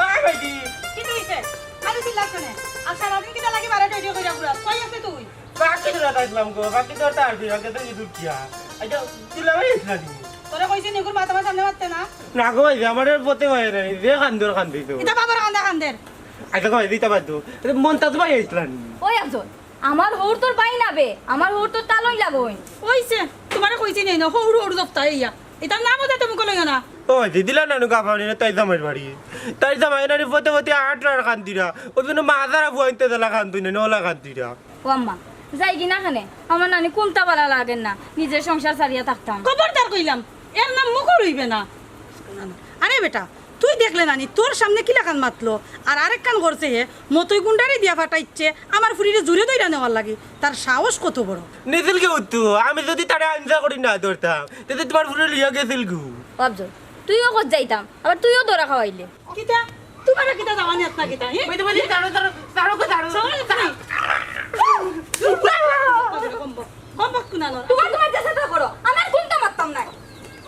ও ভাইজি। কিতা অইছে? খালি চিল্লাছ কেনে? আর সারাদিন কিতা লাগি বারে তৈরি কইরা ঘুরাছ? কই আছলে তুই? বাকি দৌড়াত আইছলাম গো, বাকি দৌড়াত আর কি, বাকি তো ইঁদুর কিয়া। আচ্ছা, তুই লাগাই আইছলা নি? তোরে কইছি নি, এগুর মাথা আমার সামনে মাততে না। না গো ভাইজি, আমার আর পথে বাইরে নাই, যে কান্দর কান্দি তো। ইতা বাবার কান্দা কান্দের। আচ্ছা গো ভাইজি, ইতা বাদ দেও। আরে মন্তাজ ভাই আইছলা নি? ওই একজন। আমার হউর তোর ভাই না বে, আমার হউর তোর তালই লাগইন। অইছে, তুমারে কইছি নি না, হউর হউর দফতা ইয়া। ইতার নামও যাতে মুখো লইও না। ও ভাইজি, দিলা নানু গাফানি না, তাই জামাইর বাড়ি। তাই জামাই নানি ফতে ফতে আট আর কান্দিরা। ওই জন্য মা যারা বুয়াইতে দিলা কান্দুই না, নলা কান্দিরা। ও আম্মা, যাইগি না কেনে? আমার নানি কুন্তা বালা লাগের না, নিজর সংসার ছাড়িয়া থাকতাম। খবরদার কইলাম, এর নাম মুখো লইবে না। আরে বেটা, তুই দেখলে নানি, তোর সামনে কিলাখান মাতলো, আর আরেকখান করছে হে, মতই গুন্ডারে দিয়া ফাটাইছে, আমার ফুড়িরে জুরে ধইরা নেওয়ার লাগি, তার সাহস কত বড়। নিছিল কি উত্তু, আমি যদি তারে আঞ্জা করি না ধরতাম, তে তো তুমার ফুড়ি লইয়া গেছিল গু। বাপজন, তুইও কত যাইতাম, আবার তুইও ধরা খাওয়াইলে। কিতা? তুমারে কিতা দাওয়ানি আত না কিতা, হে? বইতে বইতে দাঁড়ো, দাঁড়ো, দাঁড়ো গো, দাঁড়ো। চল, দাঁড়ো। কম বক, কম বক কুনানো। তুমার, তুমার দেশে তো করো, আমার কুন্তা মাততাম নাই।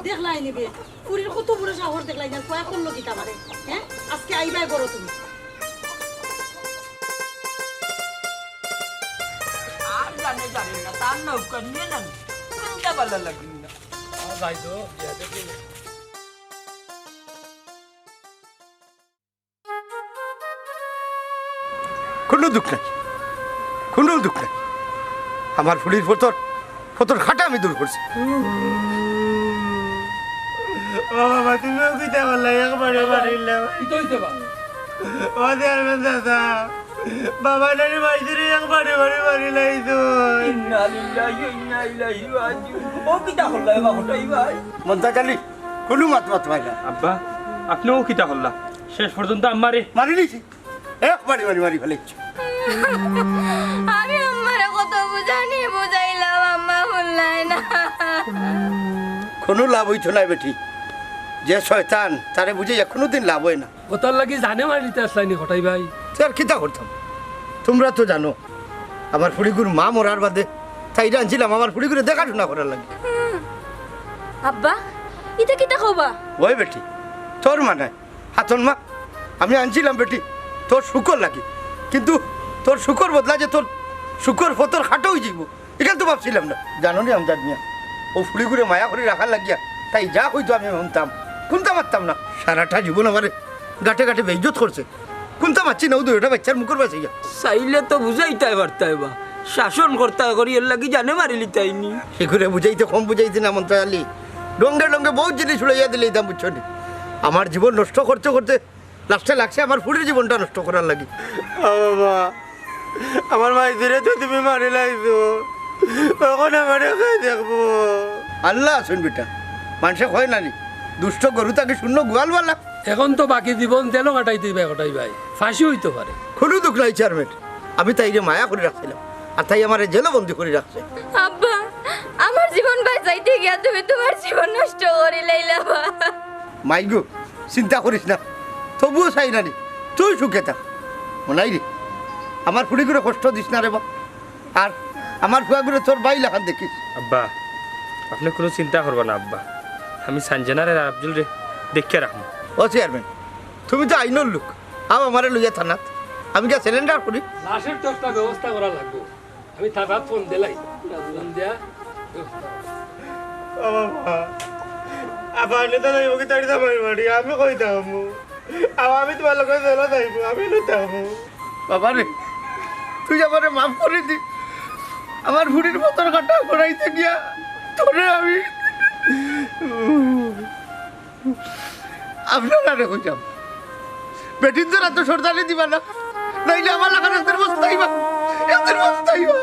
দেখলাই নিবে, ফুড়ির কত বড় সাহস দেখলাই না, কয়া করলো কিতা আমারে, হে? আইজকে আইবায় করো তুমি। আর জানে জানে না, তার নৌকা নিয়ে না, কুন্তা বালা লাগে না। আমার ভাই তো, বিয়া দেখলি না। কুনু দুখ নাই, কুনু দুখ নাই। আমার ফুড়ির ফতর, ফতর খাটা আমি দূর করছি। ও বাবা, তুমিও কিতা করলা? একবারে মারিলাম। কিতা অইছে বা? ও চেয়ারম্যান চাচা, বাবা নানি মাইজুরি একবারে মারি মারিলাইছো। ইন্না লিল্লাহি ওয়া ইন্না ইলাইহি রাজিউন। ও কিতা করলা এ বাবা, কটাই ভাই? মন্তাজ আলী, কুনু মাত মাত ভাই না। আব্বা, আপনেও কিতা করলা? শেষ পর্যন্ত আম্মারে মারি দিছি। এক বাড়ি, বাড়ি, বাড়ি ফেলেছি। আমি আম্মারে কত বুঝানি, বুঝাইলাম, আম্মা হুনলায় না। কুনু লাভ অইতো নায় বেটি, যে শয়তান, তারে বুঝাইয়া কুনুদিন লাভ অয় না। অতার লাগি জানে মারি দিতে আছলায় নি কটাই ভাই? তে আর কিতা করতাম? তুমরা তো জানো, আমার ফুড়িগুর মা মরার বাদে তাইরে আনছিলাম আমার ফুড়িগুরে দেখাশুনা করার লাগি। আব্বা, ইতা কিতা কও বা? ওই বেটি, তোর মা নায়, হাতন মা, আমি আনছিলাম বেটি তোর সুখর লাগি, কিন্তু তোর সুখর বদলা যে তোর সুখর ফতর খাটো অইযিবো, ইখান তো ভাবছিলাম না। জানো নি আমজাদ মিয়া, অউ ফুড়িগুরে মায়া করি রাখার লাগিয়া তাই যা কইতো আমি হুনতাম, কুন্তা মাততাম না। সারাটা জীবন আমারে ঘাটে ঘাটে বেইজ্জত করছে, কুন্তা মাতছি না, অউ দুইটা বাইচ্চার মুখর বায় চাইয়া। চাইলে তো বুঝাইতায় পারতায় বা, শাসন করতা করি এর লাগি জানে মারিলিতায়নি। হিগুরে বুঝাইতে কম বুঝাইছি না মন্তাজ আলী, ঢঙ্গে ঢঙ্গে বউত জিনিস উড়াইয়া দিলাইতাম, বুঝছো নি? আমার জীবন নষ্ট করতে করতে লাস্টে লাগছে আমার ফুড়ির জীবনটা নষ্ট করার লাগি। ও বাবা, আমার মাইজিরে তো তুমি মারিলাইছো, অখন আমারে কে দেখবো? আল্লা আছইন বেটা, মানষে কয় না নি, দুষ্ট গরু থাকি শূন্য গোয়াল ভালা। অখন তো বাকি জীবন জেলো কাটাইতে অইবো কটাই ভাই, ফাঁসি অইতো পারে। কুনু দুখ নাই চেয়ারম্যান, আমি তাইরে মায়া করি রাখছিলাম, আর তাই আমারে জেলো বন্দি করি রাখছে। আব্বা, আমার জীবন বাচাইতে গিয়া তুমি তুমার জীবন নষ্ট করিলাইলা বা। মাইগো, চিন্তা করিস না, তবুও চাই না নি তুই সুখে থাক। মনাই রে, আমার ফুড়িগুরে কষ্ট দিস না রে বা, আর আমার ফুয়াগুরে তোর ভাই লাখান দেখিস। আব্বা, আপনে কুনু চিন্তা করবা না আব্বা, আমি সানজানারে আর আফজলরে দেখিয়া রাখমু। ও চেয়ারম্যান, তুমি তো আইনর লোক, আও আমারে লইয়া থানাত, আমি গিয়া সিলিন্ডার করি। লাশের তো একটা ব্যবস্থা করা লাগবো। আমি থানাত ফোন দিলাই। ফোন দিয়া ব্যবস্থা করা। ও বাবা, আবার নেতা যাইব কি তাড়ি দামাই বাড়ি? আমি কই থাকবো? আবার আমি তোমার লগে জেলো যাইব, আমি লো থাকবো। বাবা রে, তুই আমারে মাফ করি দি। আমার ফুড়ির মতন কাটা করাইতে গিয়া তোরে আমি আপনারারে কইতাম, বেটিন্তর আতো সর্দারি দিবা না, নাইলে আমার লাখান এদের বস্তাইবা, এদের বস্তাইবা।